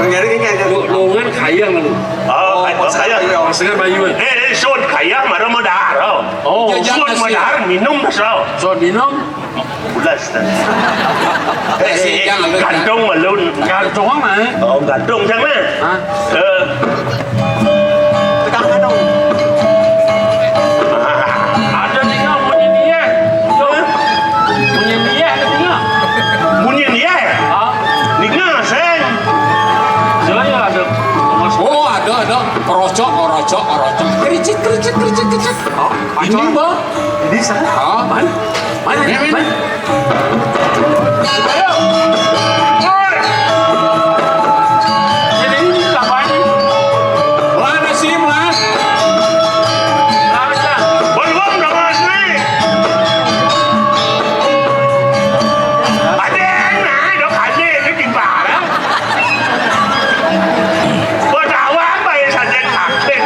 Bang, jadi ini aja. Lu, lu kan kaya lu. Oh, oh, kaya, kaya. Iya, orang Sunda Melayu, eh. Eh, eh, sun kaya, mara madahar, oh. Oh. Jajan sun nasi. Madahar, minum, so. Sun minum? Bulas, tah. Eh, eh, eh, jangan, jangan. Gantung, balun. Gantung apa, eh? Oh, gantung, jangan. Hah? Eh. Tegang, gantung. Ah, ada juga bunyi dia. Yo. Bunyi dia, ada juga. Bunyi dia? Ah. Dengar, Seng. Saya ada. Oh, ada, ada. Kerocok, kerocok, kerocok. Kericik, kericik, kericik, kericik. Oh, ini, Bang. Ini sana. Ah. Mana? Mana? Ini, ini. Mana? Ayo. Woi. Ini, ini, apa ini? Mana sih, Mas? Mana? Belum, udah, Mas, nih. Ada yang naik, dong, ada yang naik, gimana? Bedawan bae sajen aktif.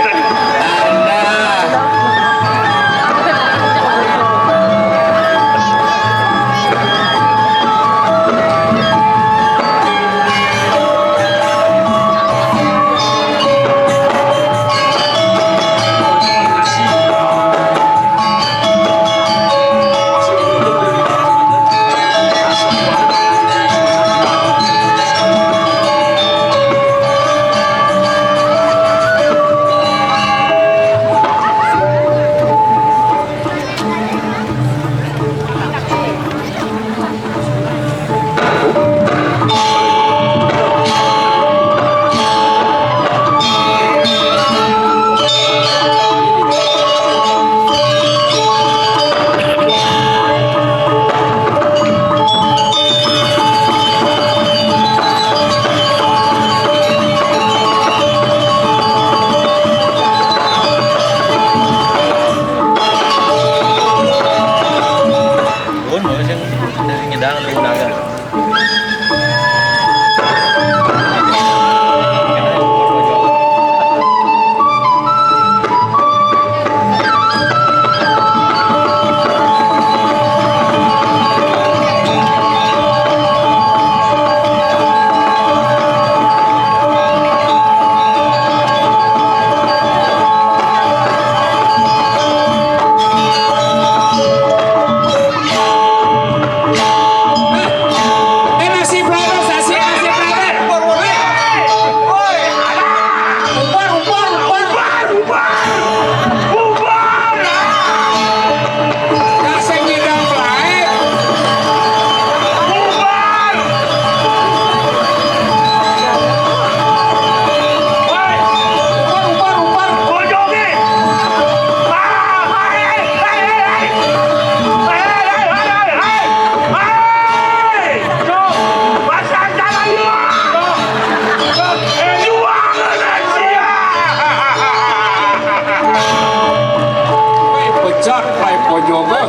Pun, mau sing nyedang lu naga. Eh, nasi pelawe, nasi, nasi pelawe. Woi, ada. Ubar, ubar, ubar. Ubar, ubar. Ubar. Nasi ngidang pelawe. Ubar. Woi, ubar, ubar, ubar. Bojoge. Ah, hai, hai, hai, hai. Hai, hai, hai, hai, hai. Hai. Pecat, Pak Pojogo.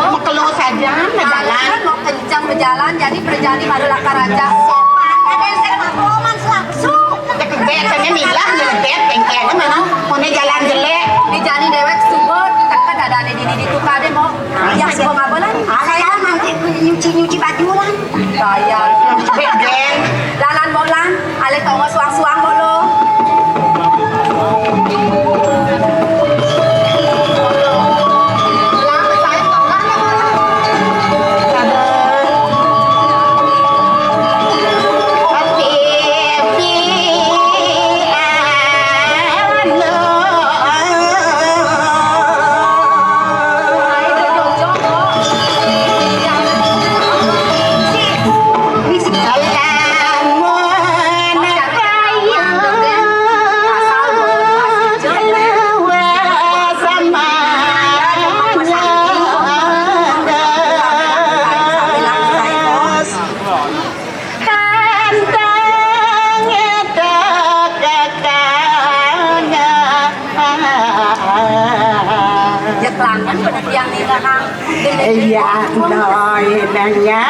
Mau keluh saja, mau jalan. Mau kencang berjalan, jadi perjani baru lakar aja. Sopan, ada yang saya langsung. Cek bengkelnya milah, nyelebet bengkelnya mana? Mau jalan jelek. Di jani dewek subur, tetep ada di, di, di tukade, mau. Yang suka ngabelan. Saya nanti nyuci-nyuci baju lah. Saya. Lalan bolan, ale tongo suang-suang bolo. Iya, no, inangnya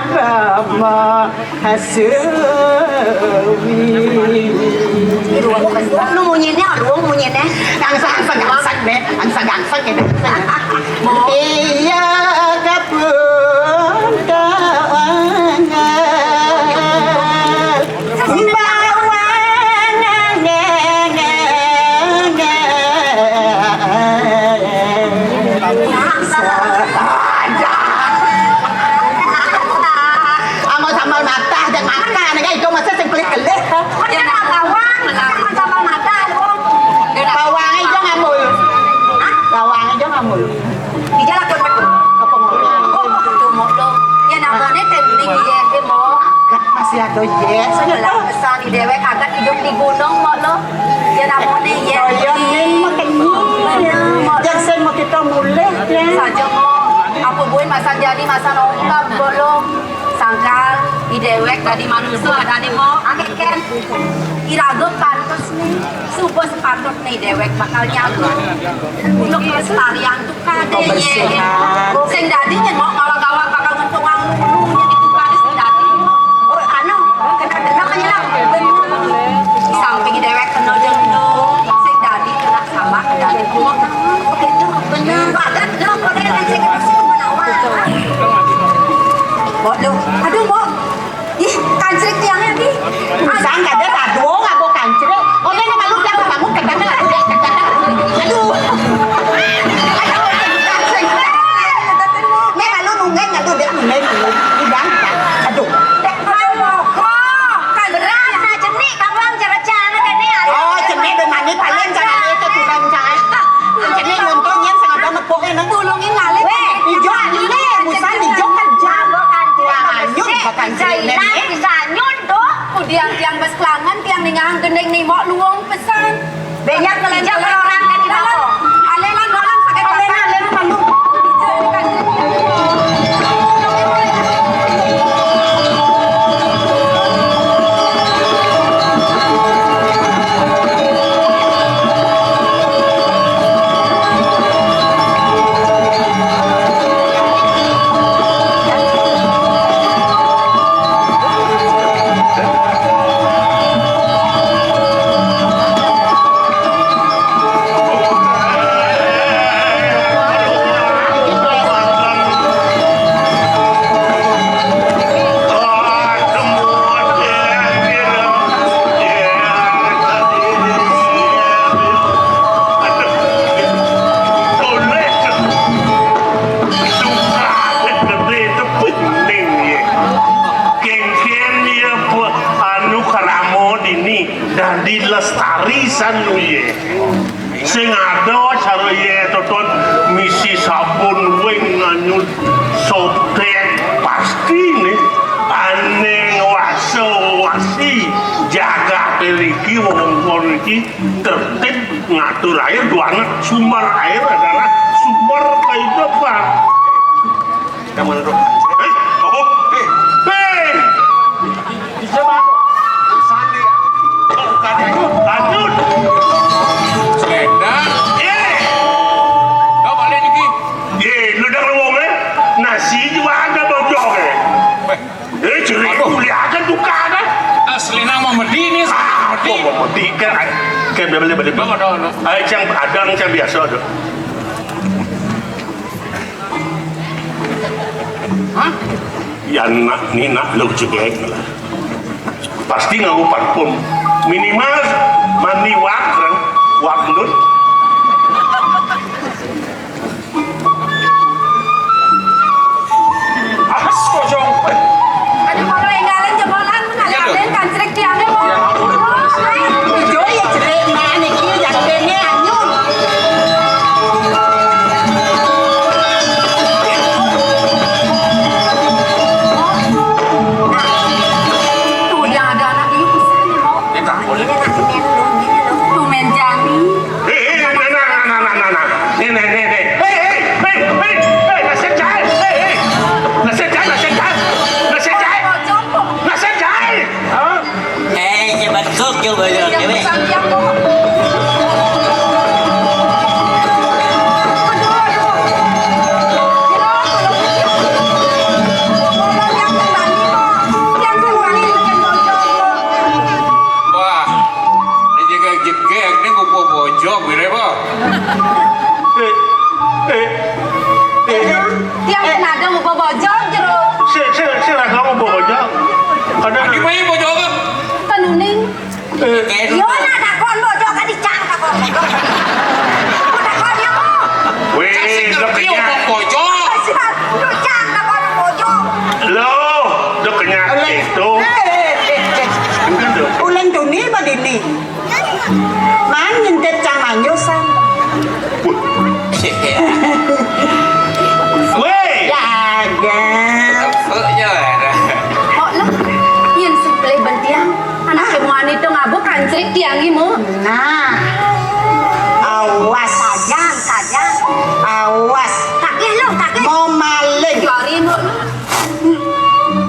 bemo hasuwi. Lu munyine, lu munyine. Gangsang, gangsang, gangsang, deh. Gangsang, gangsang, ya, gangsang. Iya, kapun kawangan. Bawang. Anggo sambal matah, jangan makan. Enggak, itu masih sing kelih-kelih. Ya, nak bawang, sambal matah, lu. Bawang aja ngamul. Hah? Bawang aja ngamul. Ija lakon betul. Apa mau? Oh, itu mau lo. Ya, namanya teknik, iya, iya, mau. Masih ada, yes. Lah, pesan di dewek agak hidup di gunung, mau lo. Ya, namanya, iya. Saya nih makan mie. Bener, mau. Dan saya mau kita mulai, ya. Saja, mau. Apa buin masa jadi masa nongkrong, mau lo. Sangkal, di dewek tadi manusia ada nih, mau. Akhir kan. Iraga pantes nih. Suba sepatutne dewek bakal nyambut. Untuk kelestarian tuh kade ye. Kebersihan. Sing dadi nyen mau malah gawat bakal ngentungang lulunya di tukade sing dadi. Oh, anu, kena dendam aja lah. Samping dewek kena dendam, sing dadi kena salah, kena dendam. Bener. Bener. Mbok, lu. Aduh, Mbok. Ih, kancrik tiangnya, Bi. Usang kada tadung apa kancrik. Oke, ini malu dia bangun, katanya lalu dia, katanya lalu dia. Aduh. Aduh, kancrik. Ini malu nungguin, aduh, dia nungguin, nungguin. Udah, udah. Aduh. Dek, aduh, kok. Berat, nah, jenik, kapan cara-cara, kan, nih, aduh. Oh, jenik, dan mani paling, jangan itu, bukan, jangan. Jenik, nguntung, yang sengaja nepuk, ya, nah. Tulungin ngalih. Weh, ijo, ini, busan, ijo, kerja. Wah, anyun, bukan, jenik. Bisa anyun, tuh. Ku tiang-tiang bas klangan, tiang ningang gending ni mok luung pesan. Banyak kelenjar orang kan di bawah. Alelan orang sakit. Alelan, alelan malu. Kengken ya, anu, karamo dini dadi lestari sanu ye. Sing ada cara ye toton misi sabun wing nganyut sobek pasti nih ane ngwasa-wasi jagat iki wewengkon iki tertib ngatur air dua anak. Sumber air adalah sumber kehidupan. Kamu duduk. Eh, apa? Eh, eh. Bisa, Bang. Sandi. Oh, bukan. Lanjut. Selendang. Eh. Kau balik lagi. Eh, lu dah ngomong, eh? Nasi juga ada bocor, eh. Weh. Eh, cerik. Aduh. Kuliah kan tukar, kan? Asli nama Medini, ah, Medini. Kok mau Medini, kan? Kayak balik, balik. Bawa dulu. Ayo, cang, ada, cang biasa, aduh. Hah? Yan nak ni nak lu cekek lah. Pasti nganggo parfum. Minimal mandi wak kan. Wak gendut. As kosong. Aduh, kalau enggalan jebolan. Iya, loh. Aden kancrek tiangnya mau. Iya. Ijo ya cerik, Mak, niki jatene anyun. Tuh, yang ada anak ini bisa nih, mau. Ini tak boleh. Ini nak ini loh, ini loh. Tuh, men jani. Ada mau bojog, Jero. Sing, sing, sing, ada mau bojog. Ada. Adi mah bojog. Kan uning. Eh. Yo, nah, takon bojog, kan dicang takon. Mau takon ya, mau. Weh, udah kenyang. Bojog. Siap, lu cang takon bojog. Loh, udah kenyang itu. Eh, eh, eh, eh. Enggak dong. Ulen tuni badini. Man ngintip cang manjus, San. Weh. Ya, ada. Kok lu? Yen sing pelih bentiang. Anak semuaan itu ngabuk kancrik tiang imu. Nah. Awas. Sajang, sajang. Awas. Kakek lu, kakek. Mau maling. Juarin lu.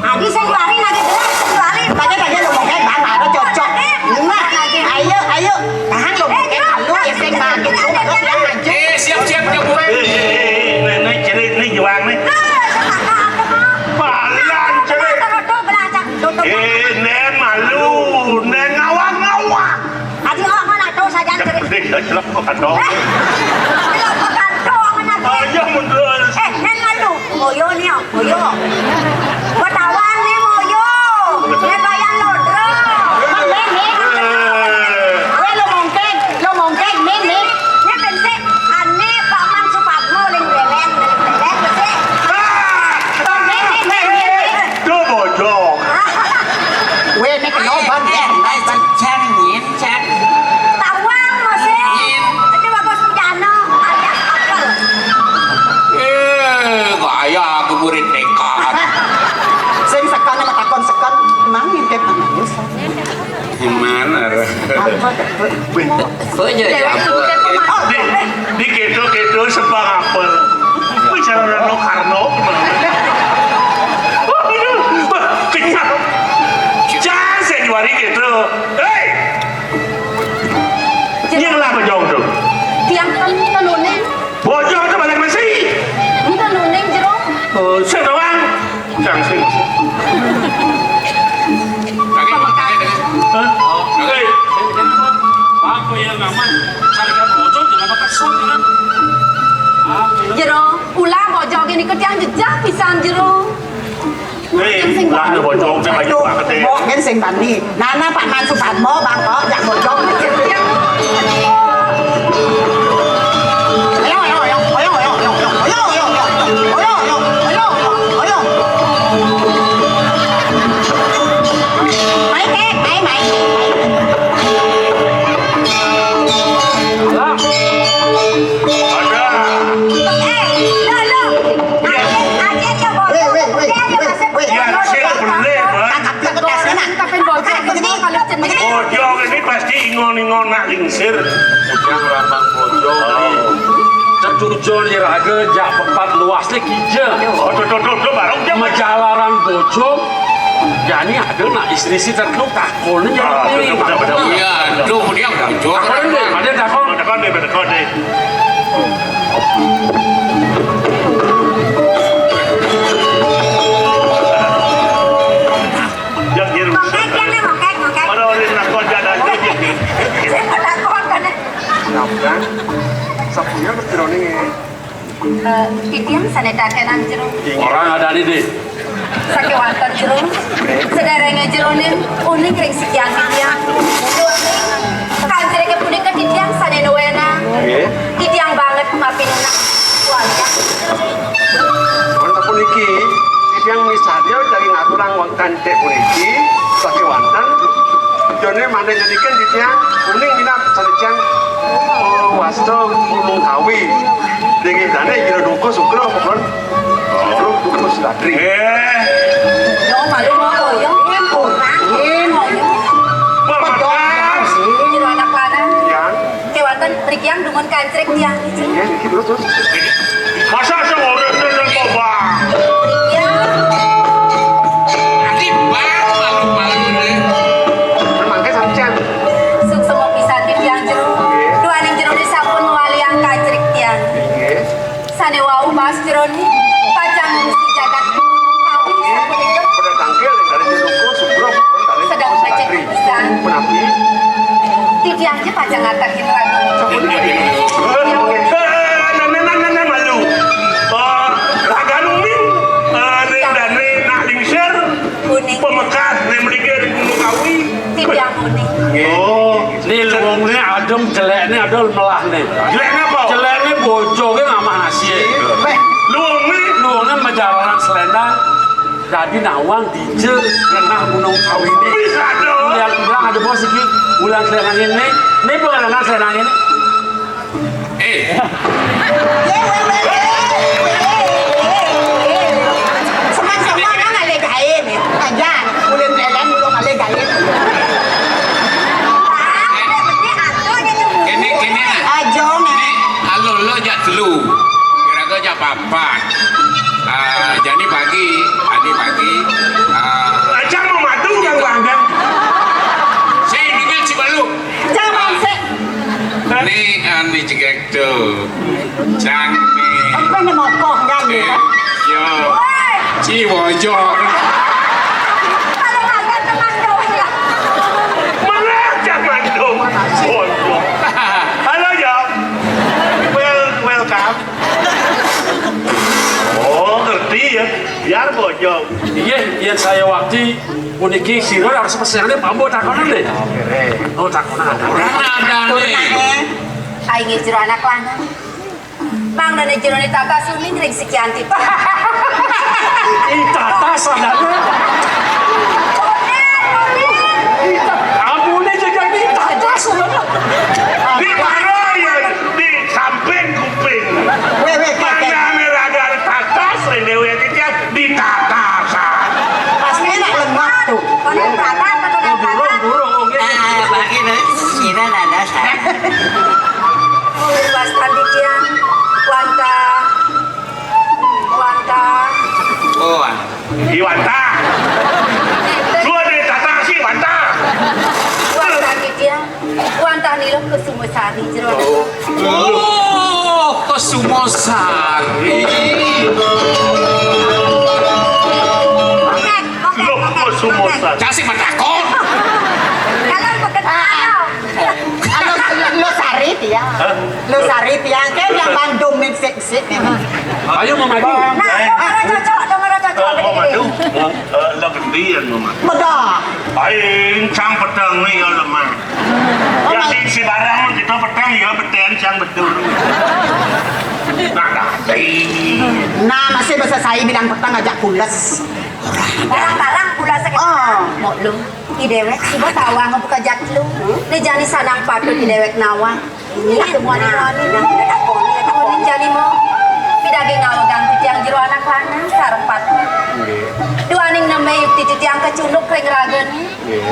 Adi, sing juarin lagi, jelas, sing juarin. Tadi, tadi lu mau kayak bang, ada cocok. Nah, ayo, ayo. Tahan lu, mau kayak malu, ya, sing kaget. Lu mau kayak maju. Eh, siap, siap, siap, gue. Eh, eh, eh, eh, ini, ini, ini, ini juang nih. Tuh, tuh, tuh, tuh. Palan, cewek. Tuh, tuh, tuh, belacak. Tuh, tuh. Eh, Nen malu, Nen ngawang-ngawang. Adi, oh, mana tuh, sajang, cewek. Cek, cek, cek, kok kantong. Eh, cek, kok kantong, mana tuh? Ayo, mundur. Eh, Nen malu. Moyo nih, oh, moyo. Gua tawang nih, moyo. Nih bayang lodro. Nih, nih, nih. Weh, lo mongkeng, lo mongkeng, nih, nih. Nih, pensé, ane Paman Supadmo, ling beleng, ling beleng, pensé. Ah! Nih, nih, nih, nih, nih. Tuh, bojong. Weh, nih, kena ban, eh, eh, ban. Cang, nyin, cang. Tawang, masih. Nyin. Itu bagus, Jano. Alias apel. Eh, gaya aku murid nekat. Sing sekan sama takon sekan, emang ngintip anak Yusuf. Gimana? Apa, Dek? Kok jadi apa? Di, di kedo-kedo sebang apel. Bicara Rano Karno gimana? Wah, kenyang. Jangan saya juari gitu. Hei! Nying lah bojong tuh. Tiang kan, kan uning. Bojong tuh balik masih. Ini kan uning, Jero. Oh, sing doang. Sing, sing. Hah? Hei. Apa yang aman? Cari kan bojong, kenapa kesel, kan? Jero, ulah bojong ini ke tiang jejak pisan, Jero. Hei, lah, ada bojong, saya lagi banget, eh. Mbok, kan sing tadi. Nana, Pak Mansur Padmo, Bang, kok, jak bojong. Ayo, ayo, ayo, ayo. Mai, Kek, mai, mai. Alah. Ada. Eh, lo, lo. Akhir, akhir ya, Bos. Weh, weh, weh, weh, weh. Akhir ya, Bos. Bojong ini pasti ingon-ingon nak lingsir. Bojong rambang bojong. Oh. Cetujol iraga jak pepat luas le kija. Oh, tuh, tuh, tuh, tuh, baru dia. Majalaran bojong. Jani ada nak istri si terteluk takon. Ah, betul, betul, betul. Iya, tuh, dia bojong. Takon deh, ada takon. Takon deh, takon deh. Yang ngirim. Mongkek, ya, nih, mongkek, mongkek. Mana orang nak kau jalan tu? Saya mau takut, kan? Kenapa? Sapunya berjeroning, ya? Eh, titiang sane takenan jero. Orang ada di deh. Sakewanten jero. Sederenge jeroning uning ring sikian titiang. Kanjreke punika titiang sane nuwena. Nggih. Titiang banget mapinunas. Wajah. Wonten puniki, titiang misadya daging aturang wonten cek puniki, sakewanten. Jane maneh ngendikan titiang uning minab sanejan, oh, wasta gunung kawi. Dingih dane jero duka sukra, pokon. Sukra duka silatri. Eh. Yo, malu, malu, yo. Kurang. Yo, malu. Wah, mantap. Jero anak lanang. Yang. Kewanten mriki yang dungun kancrik tiang. Nggih, niki terus, terus. Masa sing urip nang kobang? Iya. Ati bang malu-malu deh. Mangke sampeyan. Suksema pisan titiang jero. Nggih. Duaning jero sampun mawali angka jerik tiang. Nggih. Sane wau baas jerone pacang ngurusi jagat gunung kawi sapunika. Pada tangkil dari Jero Duka, Sugro, sedang becik pisan. Menapi? Titiang je pacang ngatehin raga. Sampun. Eh, nana, nana, nana, malu. Eh, raga numbing. Melahné. Jelékné apa? Jelékné bojoké ngamah nasié. Wéh. Luungné? Luungné majalonang selendang. Dadi nawang dija nengah gunung kawiné. Bisa dong. Yang bilang ada bos iki, ulang selendang ini. Ini bukan selendang ini. Eh. Semua-semua kan ada gaé nih. Aja, ulun lélén, ulun ada gaé. Kéné, kéné nah. Aja, nah. Ini alo lo jak telu. Kira-kira jak papat. Ah, jani bagi, adi bagi. Ah, Aja mau madu yang bangga. Saya ini kan Cibalu. Jangan sih. Ini, ah, ini cegek tuh. Cang nih. Apa nih mokoh kan gitu? Yo. Ciwojo. Kalau makan teman dong ya. Mana zaman dong? Bodoh. Halo, Jong. Well, welcome. Oh, ngerti ya. Biar bojong. Iya, yang saya waktu puniki sira harus pesenannya pambo takonan deh. Oh, takonan ada. Takonan ada nih. Aing jero anak lanang. Mangdané jero ni tata suning ring sikian tipe. Ih, tata sadana. Ih, ta-, ambuné jaga ni tata sadana. Di mana ya? Di samping kuping. Wéh, wéh, kakek. Mangdané raga tata, sing déwék titiang ditata, San. Pasti nak lengah tuh. Konon tata, konon tata. Durung, durung, oke. Ah, bagi nih, sira nada, San. Wastan titiang, wantah, wantah. Oh, ah. Iwantah. Dua dari tatang si Iwantah. Wantah titiang, wantah nila Kusumasari jero. Oh, Kusumasari. Oke, oke, Loh, oke, Kusumasari. Oke. Kasih matakon. Kalau bekerja, ah, ah. Lo, lo sari tiang. Hah? Lo sari tiang, kan yang Bandung nih, sik, sik. Ayo, Mama Di. Nah, dong, ada cocok, dong, ada cocok. Eh, Mama Di. Eh, lo gendian, Mama. Bedah. Aing cang peteng nih, ya, lemah. Oh, ya, si, si barang, kita peteng, ya, peteng, cang betul. Nah, dah. Nah, masih bahasa saya bilang peteng aja pules. Barang-barang pules sakit. Oh. Mau lu. I déwék, suba tawang buka jatlu. Né jani sanang patut i déwék nawang. Ini temuan ini, ini jani mau. Pidaging ngawegang titiang jero anak lanang, sareng patut. Nggih. Duaning nembé yukti titiang kacunduk ring ragané. Nggih.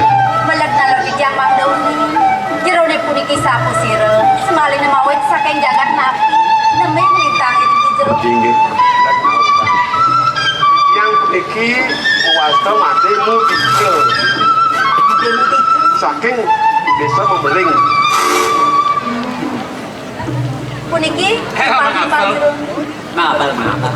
Meled nalor titiang mangdauni. Jeroné puniki sapasira, semaliné mawit saking jagat napi. Nembé nglintang ring jero. Inggih. Yang puniki wasta mati mudika. Saking Désa Membeling. Puniki, heh, pagi mangapal. Pagi. Mangapal, mangapal.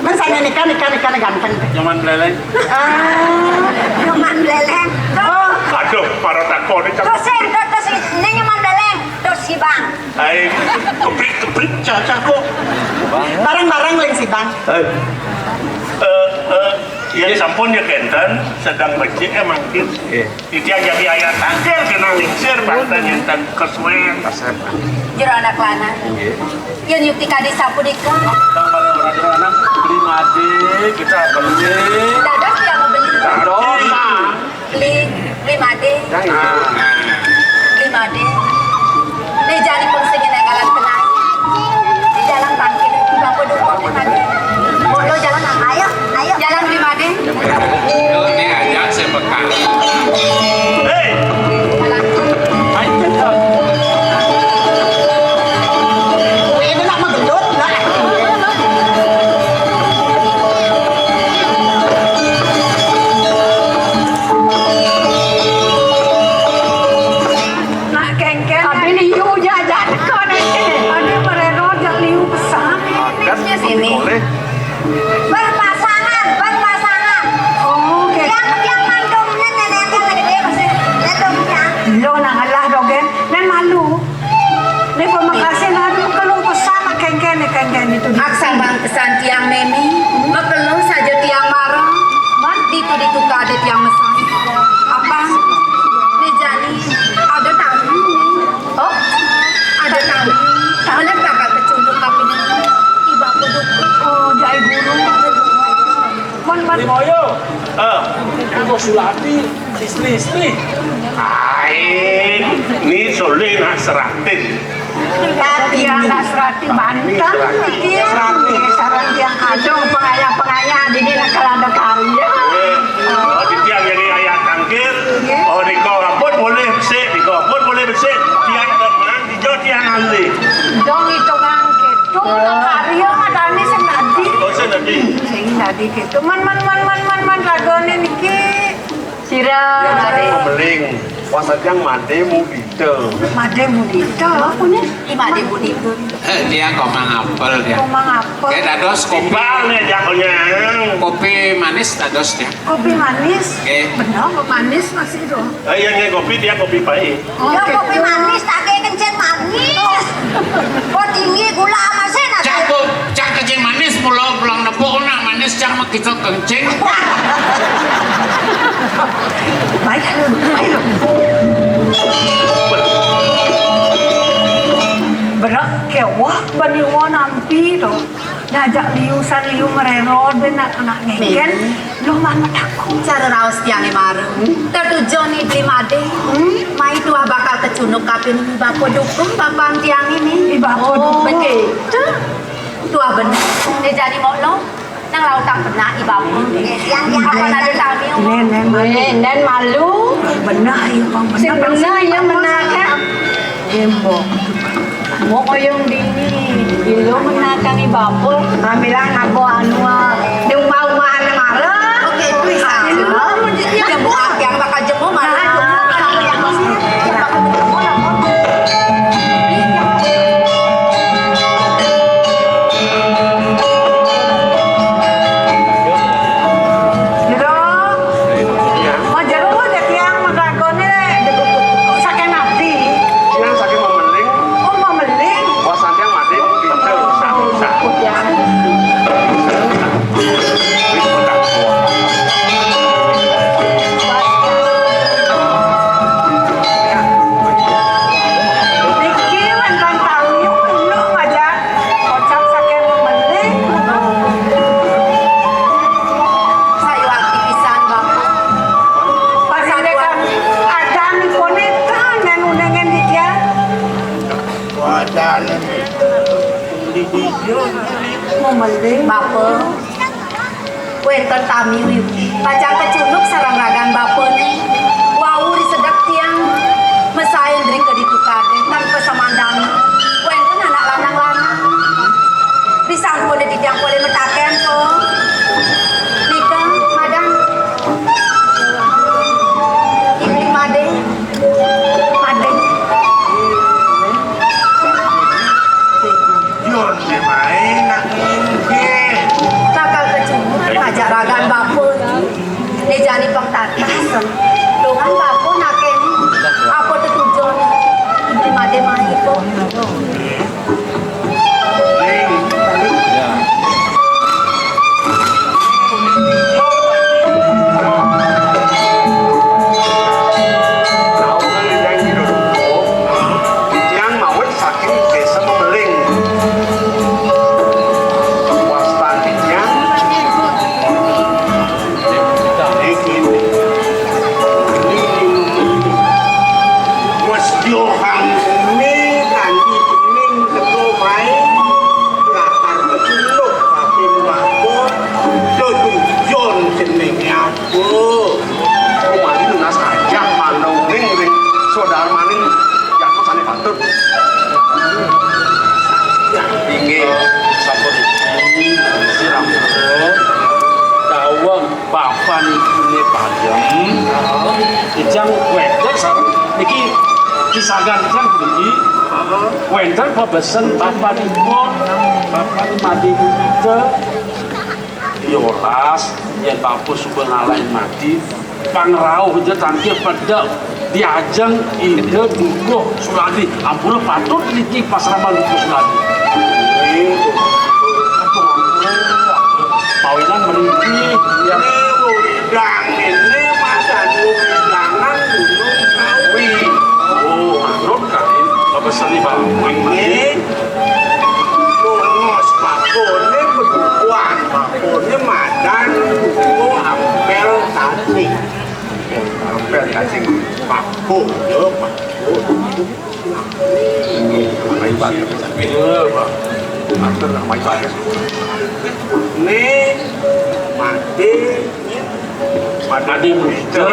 Men saya nikah, nikah, nikah, ganteng. Nyoman Bleléng. Ah, Nyoman Bleléng. Oh. Aduh, para takon iki. Terus, eh, terus, terus, ini Nyoman Bleléng. Terus si Bang. Hai, keprik-keprik, cacah kok. Bareng-bareng ling si Bang. Hai. Eh, eh, ya sampun ya kénten, sedang becik ya mangkin. Nggih. Titiang jagi ayah tangkil kena lingsir, banten nyenten kesuwen. Jero anak lanang. Nggih. Yén yukti kadi sapunika. Tang paling ora jero anak, beli mati, kita beli. Dados tiang beli. Dados. Beli, beli mati. Yang itu. Beli mati. Né jani pun sing nénggalan penai. Di jalan tangkil, Bapak dukung di tadi. Bodo jalan, ayo, ayo. Jalan beli mati. Ini aja saya pekan. Hei. Jalan. Ayo, kita. Ini nak menggendut, nak. Nak kéngkén. Abi liu ja, ja teka né. Abi merero ja liu pesan. Adat sini. Boleh. Berpasangan, berpasangan. Oh, oke. Yang, yang mandumnya nenek yang gede masih ledongnya. Lo nang alah dogén, nén malu. Né pamakasih, aduh, kalau pesan nak kéngkén, né kéngkén itu. Aksa bang pesan tiang mémé, makelo saja tiang marah. Man, ditu-ditu kadé tiang mesan. Apa? Né jani ada tamu né. Oh, Moyo. Eh, engko Sulati istri-istri. Ae, ni Sule nak seratin. Tadi anak serati bantah. Serati. Serati. Serati yang kacau, pengayah-pengayah, dini nak kalau ada karya. Eh, oh, di tiang jadi ayah tangkir. Oh, di kau pun boleh besik, di kau pun boleh besik. Tiang tenang, di jauh tiang alih. Dong itu kan gitu. Karya ada ni sendiri. Oh, sendiri. Sing tadi gitu. Man, man, man, man, man, man, lagone niki. Sira. Yang saya memeling. Puasa tiang made mudita. Made mudita. Apa ni? I made mudita. Eh, dia komang apel dia. Komang apel. Dia dados kopi. Bang, ya, jagonya. Kopi manis dados dia. Kopi manis. Eh. Benar, manis masih itu. Eh, yang kopi dia kopi pahit. Ya, kopi manis, tak kayak kencing manis. Kok tinggi gula masih nak. Cak, cak kencing manis, pulau pulang nepuk, nak manis, cak mau kita kencing. Baik, ayo, ayo. Berak kewah bani wong nampi tu. Ngajak liu san liu merero ben nak anak ngeken. Loh, mama takut. Cara raos tiange mareng. Tetujon ni beli made. Mai tuah bakal kecunuk kapin bapa dukung bapan tiang ini. I bapa dukung. Begitu. Tuah bener. Dia jadi mau lo. Nang lautang benak i bapa. Apa nak ditamiu? Nen, nen malu. Nen, nen malu. Bener, iya, Bang. Sing bener, iya, bener, kan? Gembok. Mau koyong dini. Ilo menakani bapa. Kami lah ngabo anu, ah. Di rumah-rumah anak malam. Oke, itu isa. Jemur, yang bakal jemur malam. Yang bakal jemur malam. Jero. Iya. Mas Jero, kok dadi yang menggagone saking abdi? Yang saking memeling. Oh, memeling. Wah, sampeyan mati, pinter, usah, usah. Ya. Niki wonten tamu, unduk aja. Kocap saking memeling. Sayuwakti pisan, Bapak. Parindekan adanipun enten ngunengen didian. Wadane. Memeling. Bapak. Wénten tami pacang kecunduk sareng ragan bapane. Wau ri sedek tiang mesain drika ditu kadé tanpa samandang. Wénten anak lanang-lanang. Disampun titiang polih metaken, Po. Nika, madan. Inggih, Madé. Madé. Yun, di main nak inggih. Bakal kecungut ngajak ragan bapa. Né jani pang tatas. Dongan bapa nak kéné. Apa tetujon? Inggih, Madé, main, Po. Yang mawit saking Désa Memeling. Wastan titiang. Niki, niki, niki. Wes yo hangune kanthi bening teko wae. Lakar kecunduk batin mabur. Dodujon jenenge apa? Mari nunas kajah manunging ring sodarmaning yang sane patut. Inggih, sampun iki sirah dawuh. Papan ipune padem. Ijang wénten sareng niki pisagan ijang puniki. Wénten pabesen papanipun, papan madi kita. Yolas, yén bapa suba ngalahin mati, pangrauh ja tangkil pedek. Diajeng Ida Dukuh Suladi. Ampura patut niki pasraman Dukuh Suladi. Ampun, ampun, ampun. Pawinan mriki. Ini wewidangan, ini madan wewidangan Gunung Kawi. Oh, manut kali. Bapak seni Pak. Ini. Bongos bapane bedukuan, bapane madan Dukuh Oh, ya, Pak. Oh. Ini mati. Mati Buddha.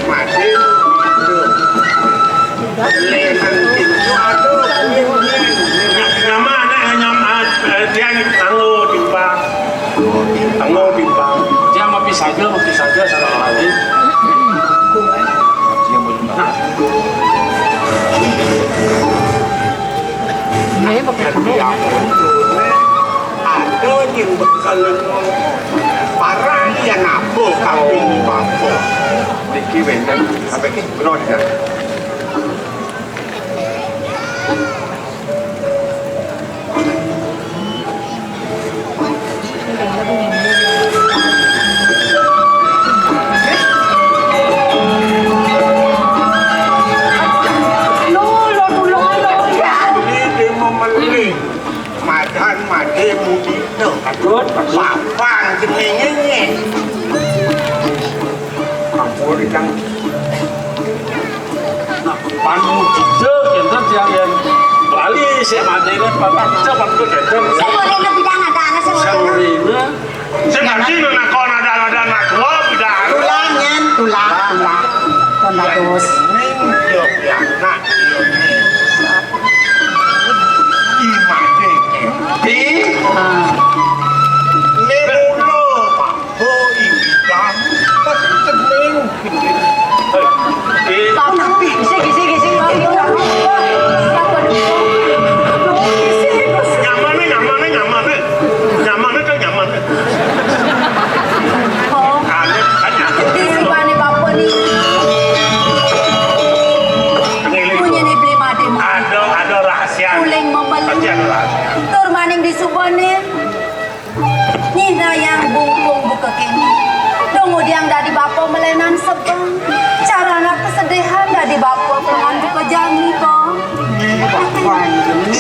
Mati Buddha. Lenan pintu, aduh. Nyama anak, nyama, eh, dia nganggo timpang. Nganggo timpang. Dia mapi saja, mapi saja, salah lagi. Nah. Ini pakai Ada yang bekel parang ya napa kaping bapa. Niki wénten sampai ki bener ya. Ini dia mau melih. Madan madé mudita. Patut, patut. Papan jenengé. Ampun, Kang. Nah, pan mudita, kénten tiang yén bali sik madéné, papan kita, papan kénten. Sing urina bidang ada, ana sing urina. Sing urina. Sing ngaji nang nakon ada-ada nak tua bidang. Tulang, nyén, tulang, tulang. Pun bagus. Ning yo pianak yo ning. Imane. Di? Ah. Ning ulo, Pak. Oh, ibidan. Kening. Eh, eh. Pak, tapi. Sing, sing, sing. Nyamane, nyamane, nyamane. Nyamane kan nyamane. Oh. Anu, kan nyamane. Di sibane bapa niki. Ngiling. Punyane beli made. Ada, ada rahasia. Uling membeli. Pasti ada rahasia. Tur maning di subane. Nyinayang bungkung buka kene. Dong udiang dadi bapa melenan sebeng. Carana kesedihan dadi bapa pengan buka jani, Bang. Ini bapa ini,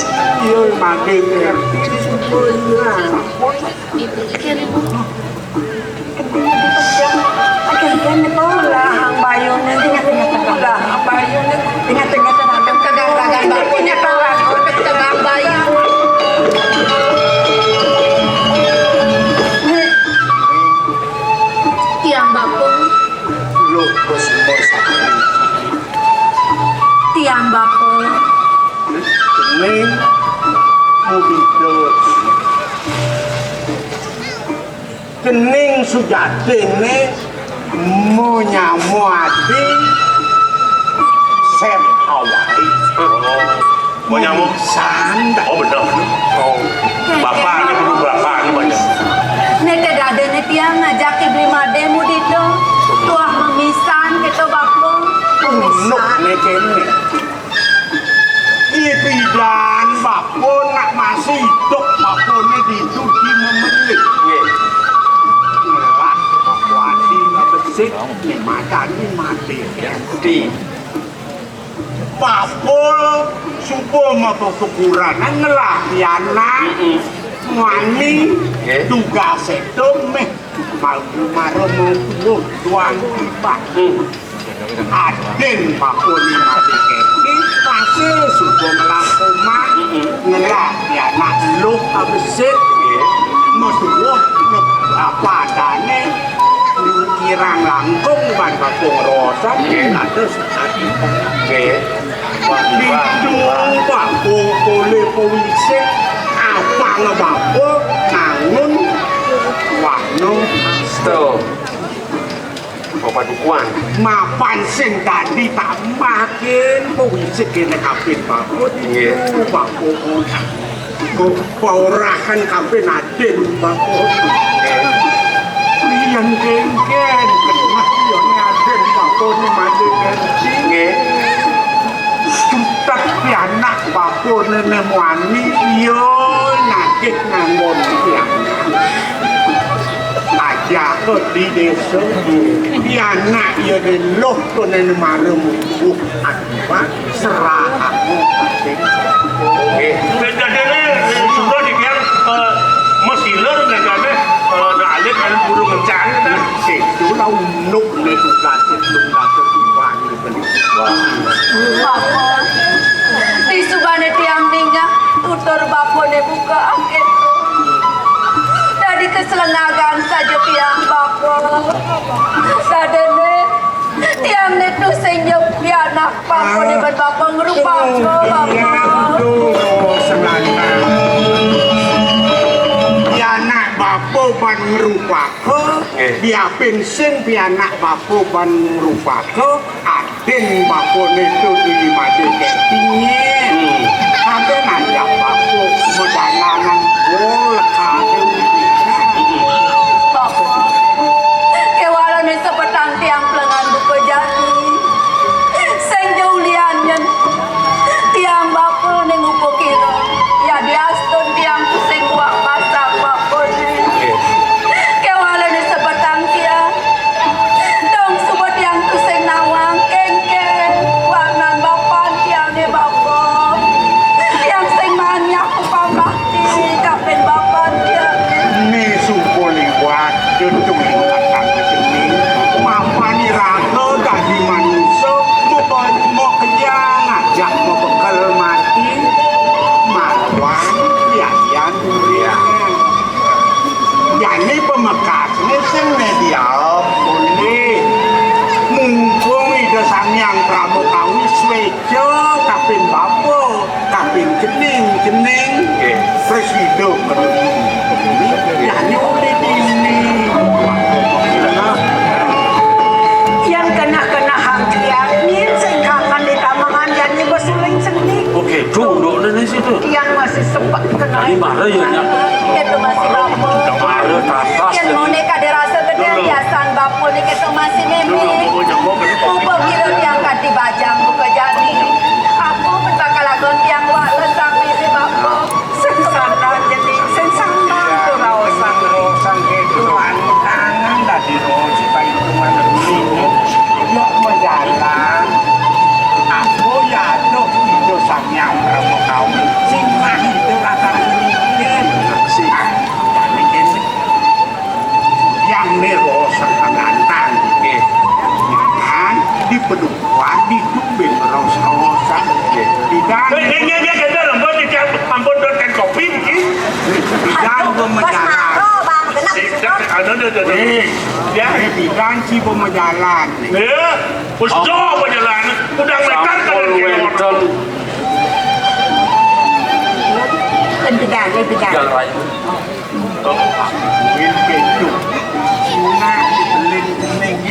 iya, mati, ya. Ibu, kene, Bu. Kene, Bu, pecah. Akhirnya, Bu. Lah, ang bayo na. Tengah, tengah, tengah. Lah, ang bayo na. Tengah, tengah, tengah. Tegang, tegang, bapa. Tengah, tengah, tengah. Tegang, bayo. Tiang bapa. Lho, Gus, Gus. Tiang bapa. Ning, mudita. Kening sujatine menyama adi sep awai. Oh. Menyama. Sanda. Oh, bener, bener. Oh. Bapakne kudu bapakne banyak. Nek dadane tiang ngajak beli made mudita. Tuah memisan kita bapa. Memisan. Nuk nek kene. Ibidan bapa nak masih idup, bapane ditu di memilih. Nggih. Ngelah bapa adi besit, nek madani mati. Di. Bapa suba mabekukuran, ngelah pianak, mm-mm, muani, nggih, tugas itu meh Mau mara mau tuwuh tuan tiba. Hmm. Adin bapane mati keti, pasti suba ngelah omah, mm-mm, ngelah ya anak luh abesit. Nggih. Metuwuh ne-, apa adane kirang langkung ban bapa ngerosan, nggih, kados adi. Nggih. Ditu bapa polih pawisik, apa ngebapa ngangun wahno sto. Bapak dukuan. Mapan sing dadi tambahin pawisik kene kaping bapa. Nggih. Ditu bapa Kok paurahan kabeh Adin, Bapa. Riyen kengken, kenah yone Adin, Bapa, ni mati kengken. Nggih. Jutek pianak, Bapa, nene muani, iya nagih nganggon pianak. Aja ke di desa, pianak ya deloh ke nene mara mubuh akibat. Serahmu kasih. Nggih. Dadene sudah dibilang, eh, mesiler dadene, eh, nak alit kan burung kencang, kan? Itu lah unuk ne tugas itu, tugas itu. Bapa, disubane tiang ningeh tutur bapane buka akéto. Dadi kaselengagan saja tiang, Bapa. Sadene tiang né tusing nyep pianak bapane ban bapa ngrupaka, Bapa. Pianak bapa ban ngrupaka, nggih, diapin sing pianak bapa ban ngrupaka, adin bapane to duli made kepingin. Hmm. Sampe nanjak bapa medananan bol kade. Bapa, kewalane sebetang tiang plengan buka jati. Sing ja ulian nyen tiang bapa ning upa kira. Ya diastun tiang tusing buah pasang bapa ni. Nggih. Kewalane sebetang tiang. Dong suba tiang tusing nawang kengkeng. Warnan bapan tiange bapa. Tiang sing maan nyapu pambakti kapin bapan tiange. Ni suba liwat, dudu ingatan seni. Mapan iraga dadi manusa, moko-, mokejang ajak mabekel mati, mapan biayan urian. Jani pamekasne sing media boleh. Mumpung Ida Sang Hyang Prama Kawi sweja kaping bapa, kaping cening-cening, nggih, prasida mrene. Jani uli dini. Yen kenah-kenah hang tiang, nyin sing kangen di tamengan jani besuling seni. Oke, duduk di situ. Tiang masih sempat kenal. Tadi marah ya, Nyak? Keto masih bapa. Marah, tatas. Yen mone kade rasa gedé biasan bapa ni keto masih meme. Mupa kira tiang kadi bajang buka jani. Apa pun bakal lagon tiang wales sami meme bapa. Sing sandang jani, sing sandang tu raosan. Raosan keto antangan dadi raos paitungan dulu. Yok majalan. Aku ya aduh itu Sang Hyang Brahma Kawi. Sing mah itu rasa mikir. Sing. Ah, mikir. Yang ni rosak pengantan. Nggih. Kan di pedukuhan di tumbin rosak-rosak. Nggih. Di dalam. Eh, eh, nggih, nggih, nggih, lembut, nggih, ampun, dot kan kopi, nggih. Di dalam Bos pemecatan. Maro, Bang, genep. Di, di, anu, anu, anu. Eh, ya. Eh, di dalam si pemejalan. Ya. Wis do apa jalan? Udah meter kan. Sampun wénten. Kan bidang, kan bidang. Jalan raya. Wis keju. Sunah dibeli kuning.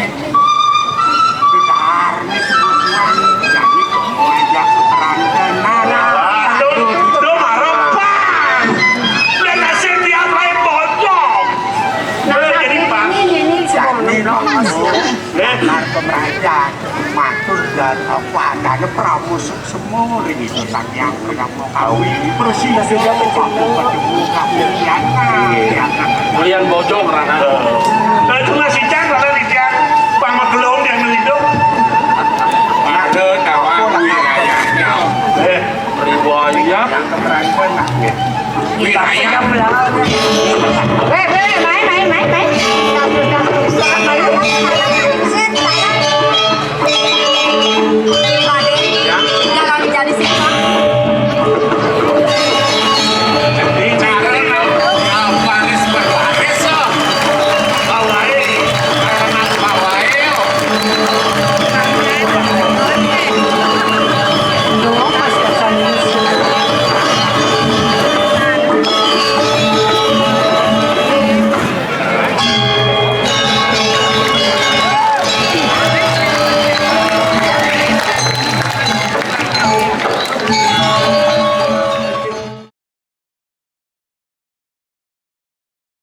Besar ni kebutuhan. Jadi kamu ajak seterang dan marah. Waduh, do marah, Bang. Dan hasil dia main bocor. Nah, eh, jadi, Bang. Ini, ini, ini, jadi, sebelum Bang. Eh. Karena pemerajan, matur dan apa adanya pramusuh semua ini Sang Hyang Priyama Kawi. Persis sudah ketemu, ketemu Kawi Tiana. Iya. Kalian bocong, Rana. Eh, itu masih cang, kalau di cang. Bang Magelung yang melindung. Ada kawan wilayahnya. Eh. Riwayat. Yang keberanian, nah. Wilayah.